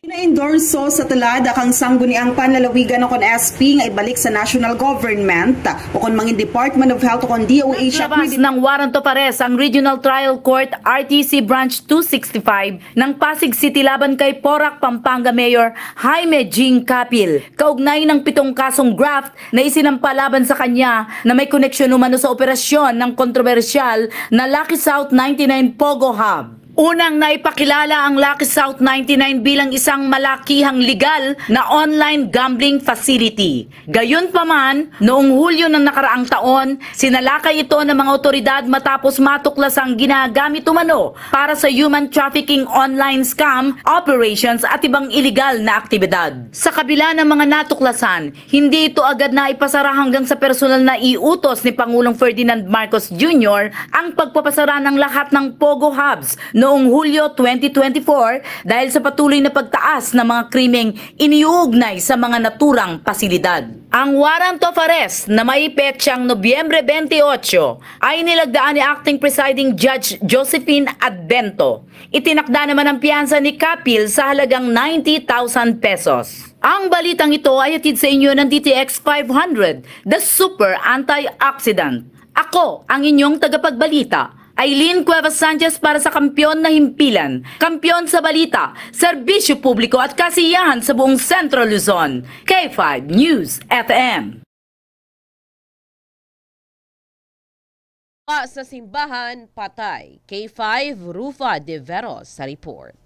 Gina-endorso sa tulad kang Sangguniang Panlalawigan o kon S P nga ibalik sa national government o kon mangin Department of Health o kon D O H. Naglabas ng warrant of arrest ang Regional Trial Court R T C Branch two sixty-five ng Pasig City laban kay Porac, Pampanga Mayor Jaime Jing Capil, kaugnay ng pitong kasong graft na isinampa laban sa kanya na may koneksyon umano sa operasyon ng kontrobersyal na Lucky South ninety-nine Pogo Hub. Unang naipakilala ang Lucky South ninety-nine bilang isang malakihang legal na online gambling facility. Gayunpaman, noong Hulyo ng nakaraang taon, sinalakay ito ng mga otoridad matapos matuklasang ginagamit umano para sa human trafficking, online scam operations at ibang iligal na aktibidad. Sa kabila ng mga natuklasan, hindi ito agad na ipasara hanggang sa personal na iutos ni Pangulong Ferdinand Marcos Junior ang pagpapasara ng lahat ng Pogo Hubs noong Hulyo twenty twenty-four dahil sa patuloy na pagtaas ng mga krimeng iniuugnay sa mga naturang pasilidad. Ang warrant of arrest na may petsang Nobyembre twenty-eight ay nilagdaan ni Acting Presiding Judge Josephine Adbento. Itinakda naman ang piyansa ni Capil sa halagang ninety thousand pesos. Ang balitang ito ay hatid sa inyo ng D T X five hundred, the super antioxidant. Ako ang inyong tagapagbalita, Aileen Cuevas Sanchez, para sa Kampiyon na Himpilan, Kampiyon sa Balita, Serbisyo Publiko at Kasiyahan sa buong Central Luzon, K five News F M. Pa sa simbahan, patay. K five, Rufa de Veros sa report.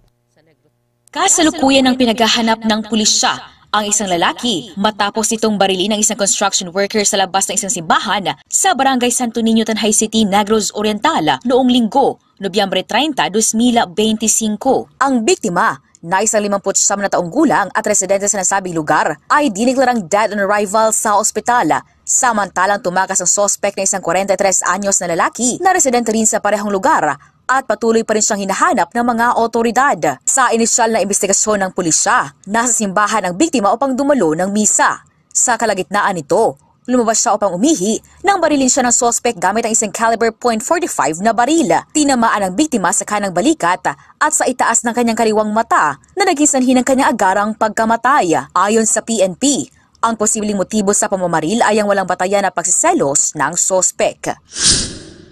Kasalukuyan ng pinaghahanap ng pulisya ang isang lalaki matapos itong barilin ng isang construction worker sa labas ng isang simbahan sa Barangay Santo Niño, Tanjay City, Negros Oriental, noong Linggo, Nobyembre treinta, dos mil beintisinco. Ang biktima na isang limamput siyam na taong gulang at residente sa nasabing lugar ay diniklarang dead on arrival sa ospital. Samantalang tumakas ang suspek na isang kwarenta y tres anyos na lalaki na residente rin sa parehong lugar at patuloy pa rin siyang hinahanap ng mga otoridad. Sa inisyal na imbestigasyon ng pulisya, nasa simbahan ang biktima upang dumalo ng misa. Sa kalagitnaan nito, lumabas siya upang umihi nang barilin siya ng suspek gamit ang isang caliber point forty-five na baril. Tinamaan ang biktima sa kanang balikat at sa itaas ng kanyang kaliwang mata na naging sanhi ng kanyang agarang pagkamatay. Ayon sa P N P, ang posibleng motibo sa pamamaril ay ang walang batayan na pagsiselos ng suspek.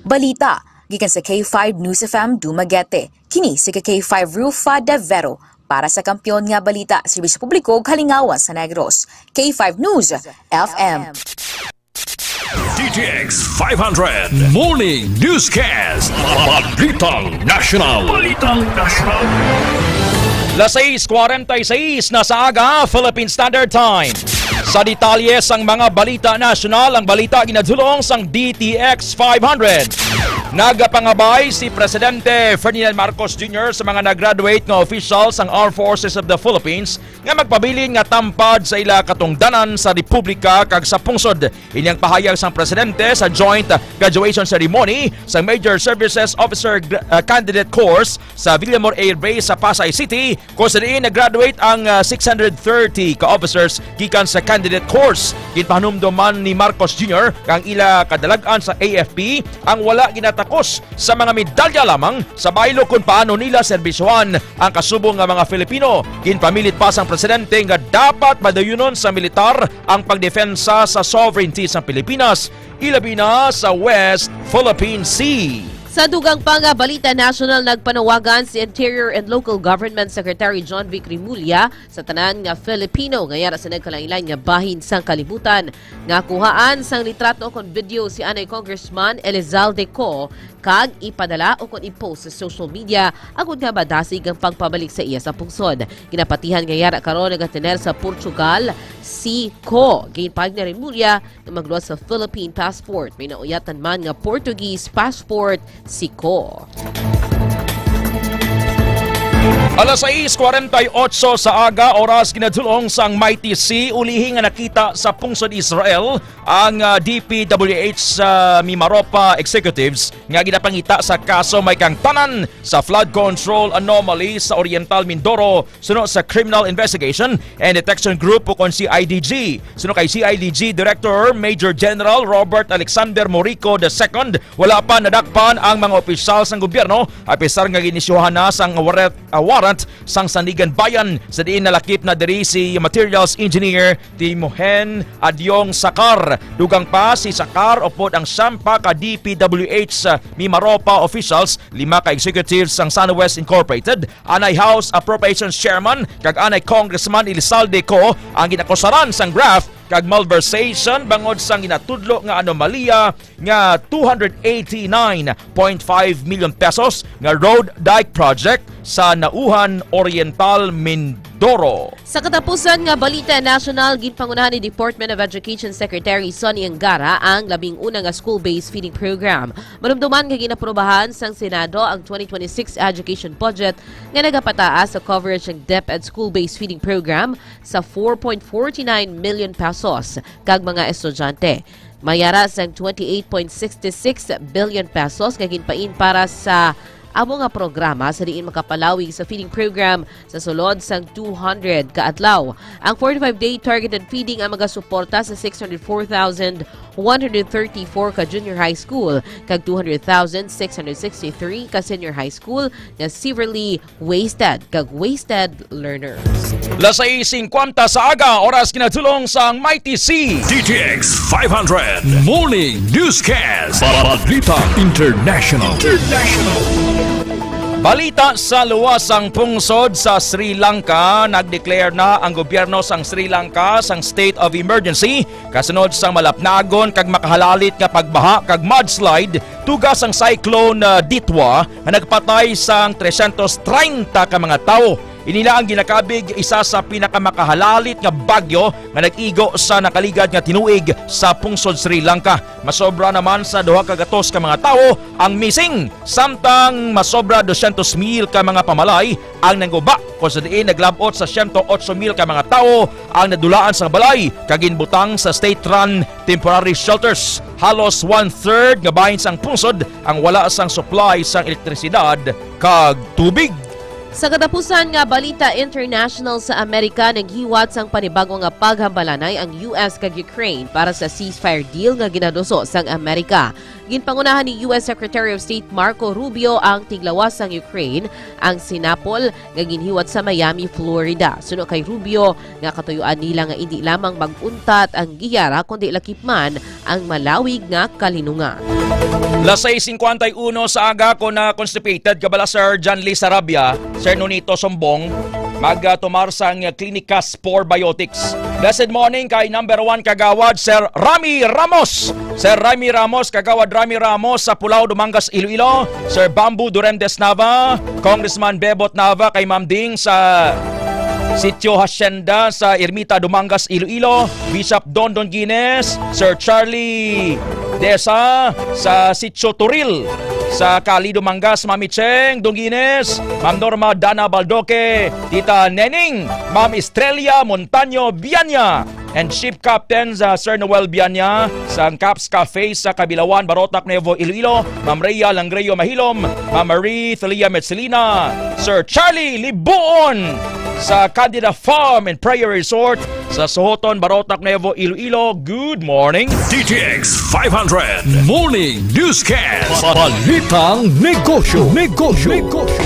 Balita gikan sa K five News F M Dumaguete. Kini si K five Rufa de Vero para sa Kampiyon nga Balita, Serbisyo Publiko, Kalingawan sa Negros. K five News F M. D T X five hundred Morning Newscast. Balitang National. Balitang National. Las seis cuarenta y seis na sa aga, Philippine Standard Time. Sa detalye sang mga balita nasyonal, ang balita ginadulong sang D T X five hundred. Nagapangabay si Presidente Ferdinand Marcos Junior sa mga nag-graduate nga official sang Armed Forces of the Philippines nga magpabilin nga tampad sa ila katungdanan sa republika kag sa pungsod. Ini ang pahayag sang presidente sa joint graduation ceremony sa Major Services Officer gra-, ah, Candidate Course sa Villamor Air Base sa Pasay City, kung sa diin nag-graduate ang, ah, six hundred thirty ka officers gikan sa candidate course. Ginpahanumdom man ni Marcos Junior nga ang ila kadalag-an sa A F P ang wala ginatakos sa mga medalya lamang sa baylo kon paano nila serbisyohan ang kasubong nga mga Filipino. Ginpamilit pa sang presidente nga dapat madayunon sa militar ang pagdepensa sa sovereignty sang Pilipinas, ilabi na sa West Philippine Sea. Sa dugang pa nga balita nasyonal, nagpanawagan si Interior and Local Government Secretary John Vic Remulla sa tanan nga Filipino nga yara sa nagkalain-lain nga bahin sang kalibutan nga kuhaan sang litrato kon video si anay Congressman Elizalde Co kag ipadala o kon i-post sa social media agod nga madasig ang pagpabalik sa iya sa pungsod. Ginapatihan nga yara karon nagatener sa Portugal si Co. Ginpahayag ni Remulla nga magluwas sa Philippine passport. May nauyatan man nga Portuguese passport si Co. Alas sais kwarenta y ocho sa aga, oras ginadulong sang Mighty C, ulihi nga nakita sa pungsod Israel ang, ah, D P W H, ah, Mimaropa executives nga ginapangita sa kaso may kaangtanan sa flood control anomaly sa Oriental Mindoro, suno sa Criminal Investigation and Detection Group, ukon C I D G. Suno kay C I D G Director Major General Robert Alexander Morico the second, wala pa nadakpan ang mga opisyal sang gobyerno, apisar nga ginisyuhan na sang warrant, ah, warrant sang Sandiganbayan, sa diin nalakip na diri si Materials Engineer Timohen Adyong Sakar. Dugang pa si Sakar upod ang siyam pa ka D P W H Mimaropa officials, lima ka executives sang Sunwest Incorporated, anay House Appropriations Chairman kag anay Congressman Elizalde Co ang ginakusaran sang graft kag malversation bangod sang ginatudlo nga anomalya nga two hundred eighty-nine point five million pesos nga road dike project sa Nauhan Oriental, Mindoro. Sa katapusan nga balita nasyonal, ginpangunahan ni Department of Education Secretary Sonny Angara ang labing una nga school-based feeding program. Manumduman nga ginaprobahan sang Senado ang twenty twenty-six education budget nga nagapataas sa coverage sang DepEd school-based feeding program sa four point forty nine million pesos kag mga estudyante. May ara sang twenty-eight point six six billion pesos nga ginpain para sa amo nga programa sa diin makapalawig sa feeding program sa sulod sang two hundred ka adlaw. Ang forty-five-day targeted feeding ang magasuporta sa six hundred four thousand one hundred thirty-four ka junior high school kag two hundred thousand six hundred sixty-three ka senior high school nga severely wasted kag wasted learners. Las sais singkwenta sa aga, oras ginadulong sang Mighty C. D T X five hundred Morning Newscast. Balita International. Balita sa luwas sang pungsod sa Sri Lanka, nag-declare na ang gobyerno sang Sri Lanka sang state of emergency kasunod sang malapnagon kag makahalalit nga pagbaha kag mudslide tuga sang Cyclone, ah, Ditwa nga nagpatay sang tresyentos treinta ka mga tawo. Ini na ang ginakabig isa sa pinakamakahalalalit nga bagyo nga nag-igo sa nakaligad nga tinuig sa pungsod Sri Lanka. Masobra naman sa duha ka gatos ka mga tawo ang missing, samtang masobra dosyentos mil ka mga pamalay ang nanguba, kung sa diin naglab-ot sa siyento otso mil ka mga tawo ang nadulaan sa balay kag ginbutang sa state-run temporary shelters. Halos one-third nga bahin sang pungsod ang wala sang supply sang elektrisidad kag tubig. Sa katapusan nga balita international, sa Amerika naghiwat sang panibag-o nga paghambalanay ang U S kag Ukraine para sa ceasefire deal nga ginaduso sang Amerika. Ginpangunahan ni U S Secretary of State Marco Rubio ang tiglawas sang Ukraine, ang Sinapol, nga ginhiwat sa Miami, Florida. Suno kay Rubio, nga katuyoan nila nga indi lamang mag-untat ang giyara, kundi lakip man ang malawig nga kalinungan. Las sais singkwenta y uno sa aga, ko na constipated ka bala, Sir John Lee Sarabia, Sir Nonito Sombong, magtumar sang Clinicas Probiotics. Blessed morning kay number one kagawad, Sir Rami Ramos. Sir Rami Ramos, Kagawad Rami Ramos sa Pulao, Dumangas, Iloilo. Sir Bamboo Duremdes Nava, Congressman Bebot Nava, kay Ma'am Ding sa Sitio Hacienda sa Ermita, Dumangas, Iloilo. Bishop Don Don Guines, Sir Charlie Desa sa Sitio Turil sa Cali, Dumangas, Mami Cheng Don Guines, Ma'am Norma Dana Baldoque, Tita Neneng, Ma'am Estrella Montaño Bianya, and Ship Captain, uh, Sir Noel Bianya, sa Caps Cafe sa Kabilawan, Barotac, Nuevo Iloilo, Ma'am Rhea Langreo Mahilom, Ma'am Marie Thelia Metzelina, Sir Charlie Libuon sa Candida Farm and Prayer Resort sa Sohoton, Barotac, Nuevo Iloilo. Good morning. D T X five hundred Morning Newscast. Balitang negosyo, negosyo, negosyo.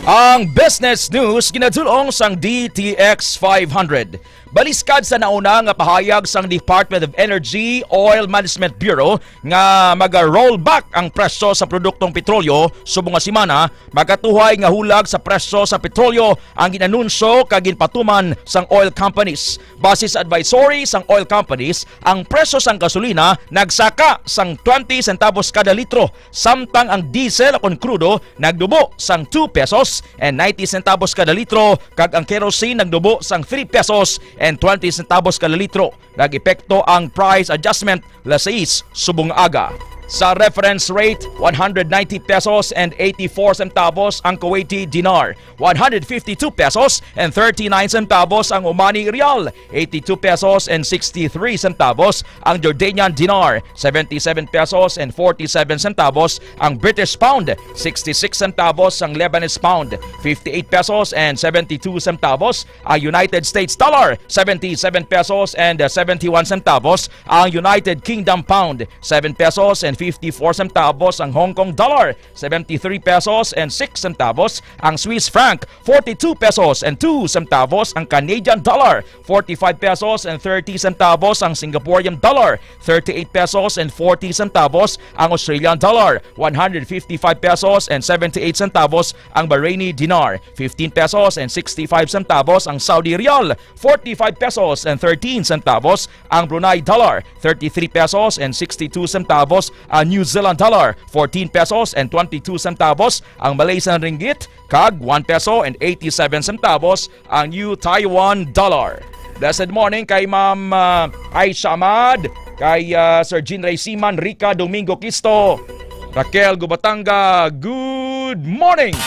Ang business news ginadulong sang D T X five hundred. Baliskad sa nauna nga pahayag sang Department of Energy Oil Management Bureau nga maga-rollback ang presyo sa produktong petrolyo subong nga semana, magatuhay nga hulag sa presyo sa petrolyo ang ginanunsyo kag ginpatuman sang oil companies. Base sa advisory sang oil companies, ang presyo sang gasolina nagsaka sang twenty centavos kada litro, samtang ang diesel ukon krudo nagdubo sang two pesos and ninety centavos kada litro, kag ang kerosene nagdubo sang three pesos and twenty centavos kada litro. Nag-epekto ang price adjustment las sais subong aga. Sa reference rate, one hundred ninety pesos and eighty-four centavos ang Kuwaiti dinar, one hundred fifty-two pesos and thirty-nine centavos ang Omani rial, eighty-two pesos and sixty-three centavos ang Jordanian dinar, seventy-seven pesos and forty-seven centavos ang British pound, sixty-six centavos ang Lebanese pound, fifty-eight pesos and seventy-two centavos ang United States dollar, seventy-seven pesos and seventy-one centavos ang United Kingdom pound, seven pesos and fifty-four centavos ang Hong Kong dollar, seventy-three pesos and six centavos ang Swiss franc, forty-two pesos and two centavos ang Canadian dollar, forty-five pesos and thirty centavos ang Singaporean dollar, thirty-eight pesos and forty centavos ang Australian dollar, one hundred fifty-five pesos and seventy-eight centavos ang Bahraini dinar, fifteen pesos and sixty-five centavos ang Saudi rial, forty-five pesos and thirteen centavos ang Brunei dollar, thirty-three pesos and sixty-two centavos ang New Zealand dollar, fourteen pesos and twenty-two centavos ang Malaysian ringgit, kag one peso and eighty-seven centavos ang New Taiwan dollar. Blessed morning kay Ma'am, ah, Aisha Ahmad, kay, ah, Sir Jean Ray Siman, Rica Domingo Quisto, Raquel Gubatanga, good morning!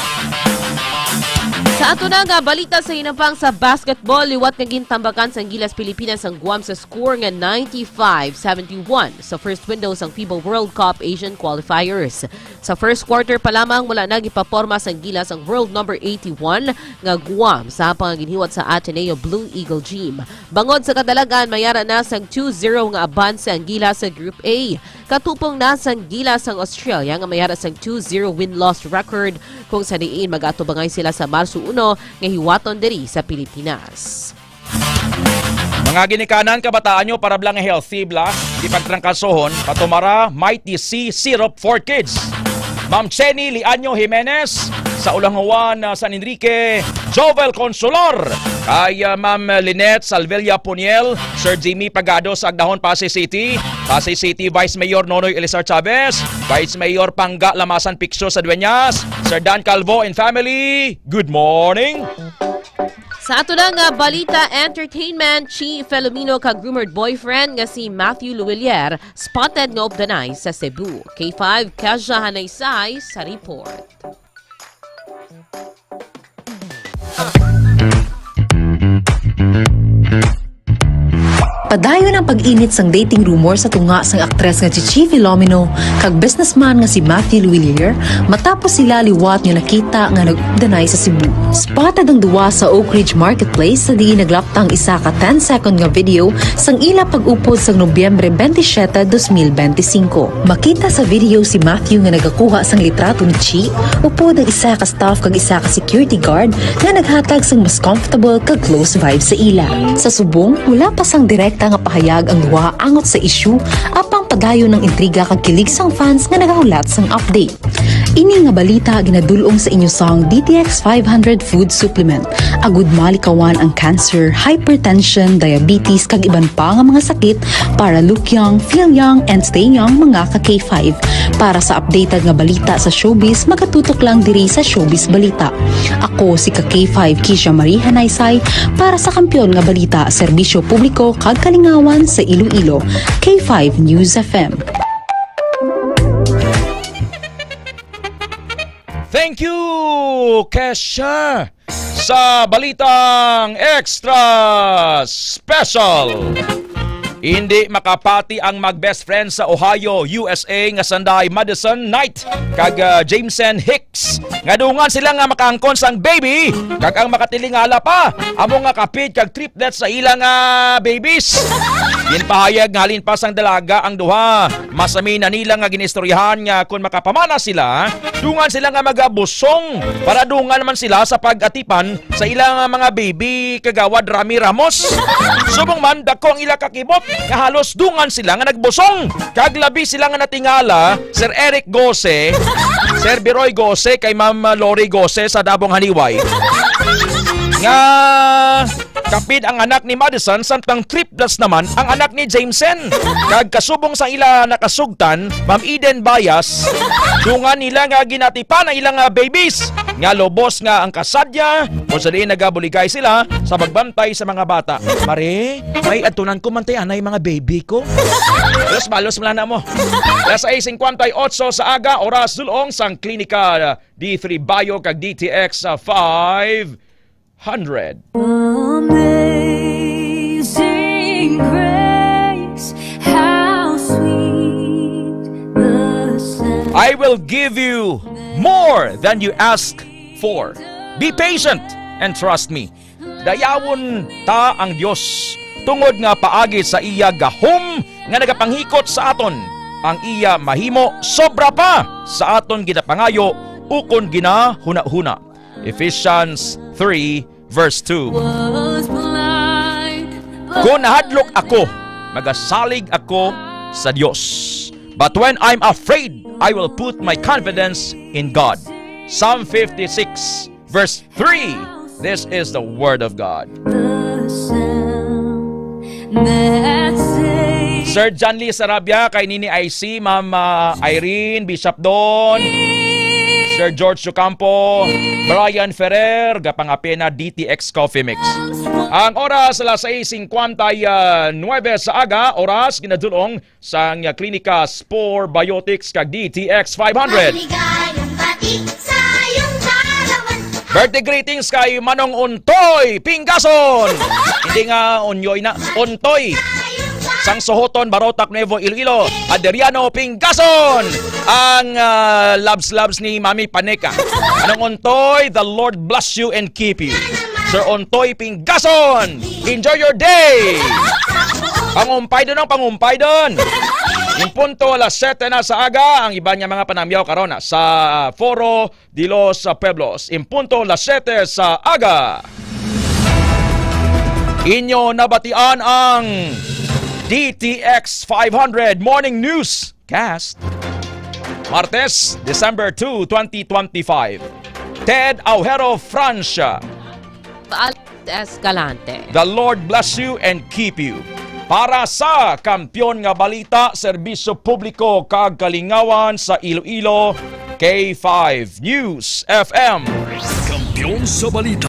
Sa ato na nga balita sa hinapang sa basketball, liwat nga gintambakan sang Gilas Pilipinas ang Guam sa score nga ninety-five seventy-one sa first window sang FIBA World Cup Asian Qualifiers. Sa first quarter pa lamang, wala na gipaporma sang Gilas ang world number eighty-one nga Guam sa hapang nga ginhiwat sa Ateneo Blue Eagle Gym. Bangod sa kadalagan, mayara na sang two zero nga abanse ang Gilas sa Group A. Katupong na sang Gilas ang Australia nga mayara sang two zero win-loss record, kung sa diin mag-atubangay sila sa Marso uno nga hiwaton diri sa Pilipinas. Mga ginikanan, kabataan nyo, para bala nga healthy bala, di pagtrangkasohon, patumara Mighty C Syrup for Kids. Ma'am Chenny Lianyo Jimenez sa Ulangawan, ah, San Enrique, Jovel Consular, kay, ah, Ma'am Lynette Salvelia Puniel, Sir Jimmy Pagado sa Agdahon, Pasay City, Pasay City Vice Mayor Nonoy Elizar Chavez, Vice Mayor Pangga Lamasan Piccio sa Dueñas, Sir Dan Calvo and family, good morning! Sa ato na nga balita, entertainment, si Filomeno kag rumored boyfriend nga si Matthew Luwilier spotted nga updanay sa Cebu. K five, Kezia Hanaysay sa report. Padayon ang pag-init sang dating rumor sa tunga sang aktres nga si Chi Filomeno kag businessman nga si Matthew Luwilier matapos sila liwat nga nakita nga nag-updanay sa Cebu. Spotted ang duwa sa Oak Ridge Marketplace sa diin naglaptang isa ka ten-second nga video sang ila pag-upod sang Nobyembre twenty-seven, twenty twenty-five. Makita sa video si Matthew nga nagakuha sang litrato ni Chi, upod ang isa ka staff kag isa ka security guard nga naghatag sang mas comfortable kag close vibe sa ila. Sa subong, wala pa sang direkta nga pahayag ang duha angot sa issue, apang padayon ang intriga kag kilig sang fans nga nagahulat sang update. Ini nga balita ginadul-ong sa inyo sang D T X five hundred Food Supplement. Agud malikawan ang cancer, hypertension, diabetes, kag iban pa nga mga sakit, para look young, feel young, and stay young, mga ka K five. Para sa updated nga balita sa showbiz, magatutok lang diri sa Showbiz Balita. Ako si ka K five Kisha Marie Hanaysay para sa Kampiyon nga Balita, Serbisyo Publiko kag Kalingawan sa Iloilo, K five News F M. Thank you, Kesha, sa balitang extra special. Hindi makapati ang mag-best friend sa Ohio, U S A nga sanday Madison Knight kag, ah, Jameson Hicks nga dungan sila nga makaangkon sang baby, kag ang makatilingala pa amo nga kapid kag trip let sa ila nga babies. Ginpahayag nga halin pa sang dalaga ang duha, masami na nila nga ginistoryahan nga kon makapamana sila, dungan sila nga magabusong para dungan man sila sa pag-atipan sa ila nga mga baby, Kagawad Rami Ramos. Subong man, dako ang ila kakibot nga halos dungan sila nga nagbusong, kag labi sila nga natingala, Sir Eric Gose, Sir Biroy Gose, kay Ma'am Lori Gose sa Dabong Haniway, nga Kapid ang anak ni Madison, samtang triplets naman ang anak ni Jameson. Kag kasubong sa ila nakasugtan, Ma'am Eden Bayas, dungan nila nga ginatipan ang ilang, ah, babies, nga lubos nga ang kasadya, kung sa diin nagabuligay sila sa pagbantay sa mga bata. Mare, may adtunan ko man tay anay mga baby ko. Balos-balos man na mo. Alas sais singkwenta y otso sa aga, oras dulong sang Klinika D three Bio kag D T X, ah, five hundred. Amazing grace, how sweet the sound. I will give you more than you ask for. Be patient and trust me. Dayawon ta ang Dios, tungod nga paagi sa iya gahom nga nagapanghikot sa aton, ang iya mahimo sobra pa sa aton ginapangayo ukon ginahunahuna. Ephesians three verse two. Was blind, but Kung nahadlok ako, magasalig ako sa Dios. But when I'm afraid, I will put my confidence in God. Psalm fifty-six verse three. This is the word of God. The sound that saves. Sir John Lee Sarabia, kay Nini I C, Ma'am, ah, Irene, Bishop Don, Sir George Ocampo, Brian Ferrer, gapangapena D T X Coffee Mix. Ang oras, alas sais singkwenta y nuebe sa aga, oras ginadulong sang Klinika Spore Biotics kag D T X five hundred. Maligayong bati sa iyong kaarawan. Birthday greetings kay Manong Untoy Pinggason. Hindi nga Unyoy na, Untoy. Sang Sohoton, Barotac, Nuevo Iloilo, Adriano Pinggason. Ang, ah, loves, loves ni Mami Paneka. Manong Untoy, the Lord bless you and keep you. Sir Untoy Pinggason, enjoy your day. Pangumpay doon ang pangumpay doon. Yung punto, alas siyete na sa aga, ang iban nga mga panamyaw karon na sa Foro de los Pueblos. Impunto las siete sa aga. Inyo nabatian ang D T X five hundred Morning Newscast. Martes, December two, twenty twenty-five. Ted Aujero, Francia. Alex Escalante. The Lord bless you and keep you. Para sa Kampiyon nga Balita, Serbisyo Publiko kag Kalingawan sa Iloilo, K five News F M. Kampiyon sa Balita.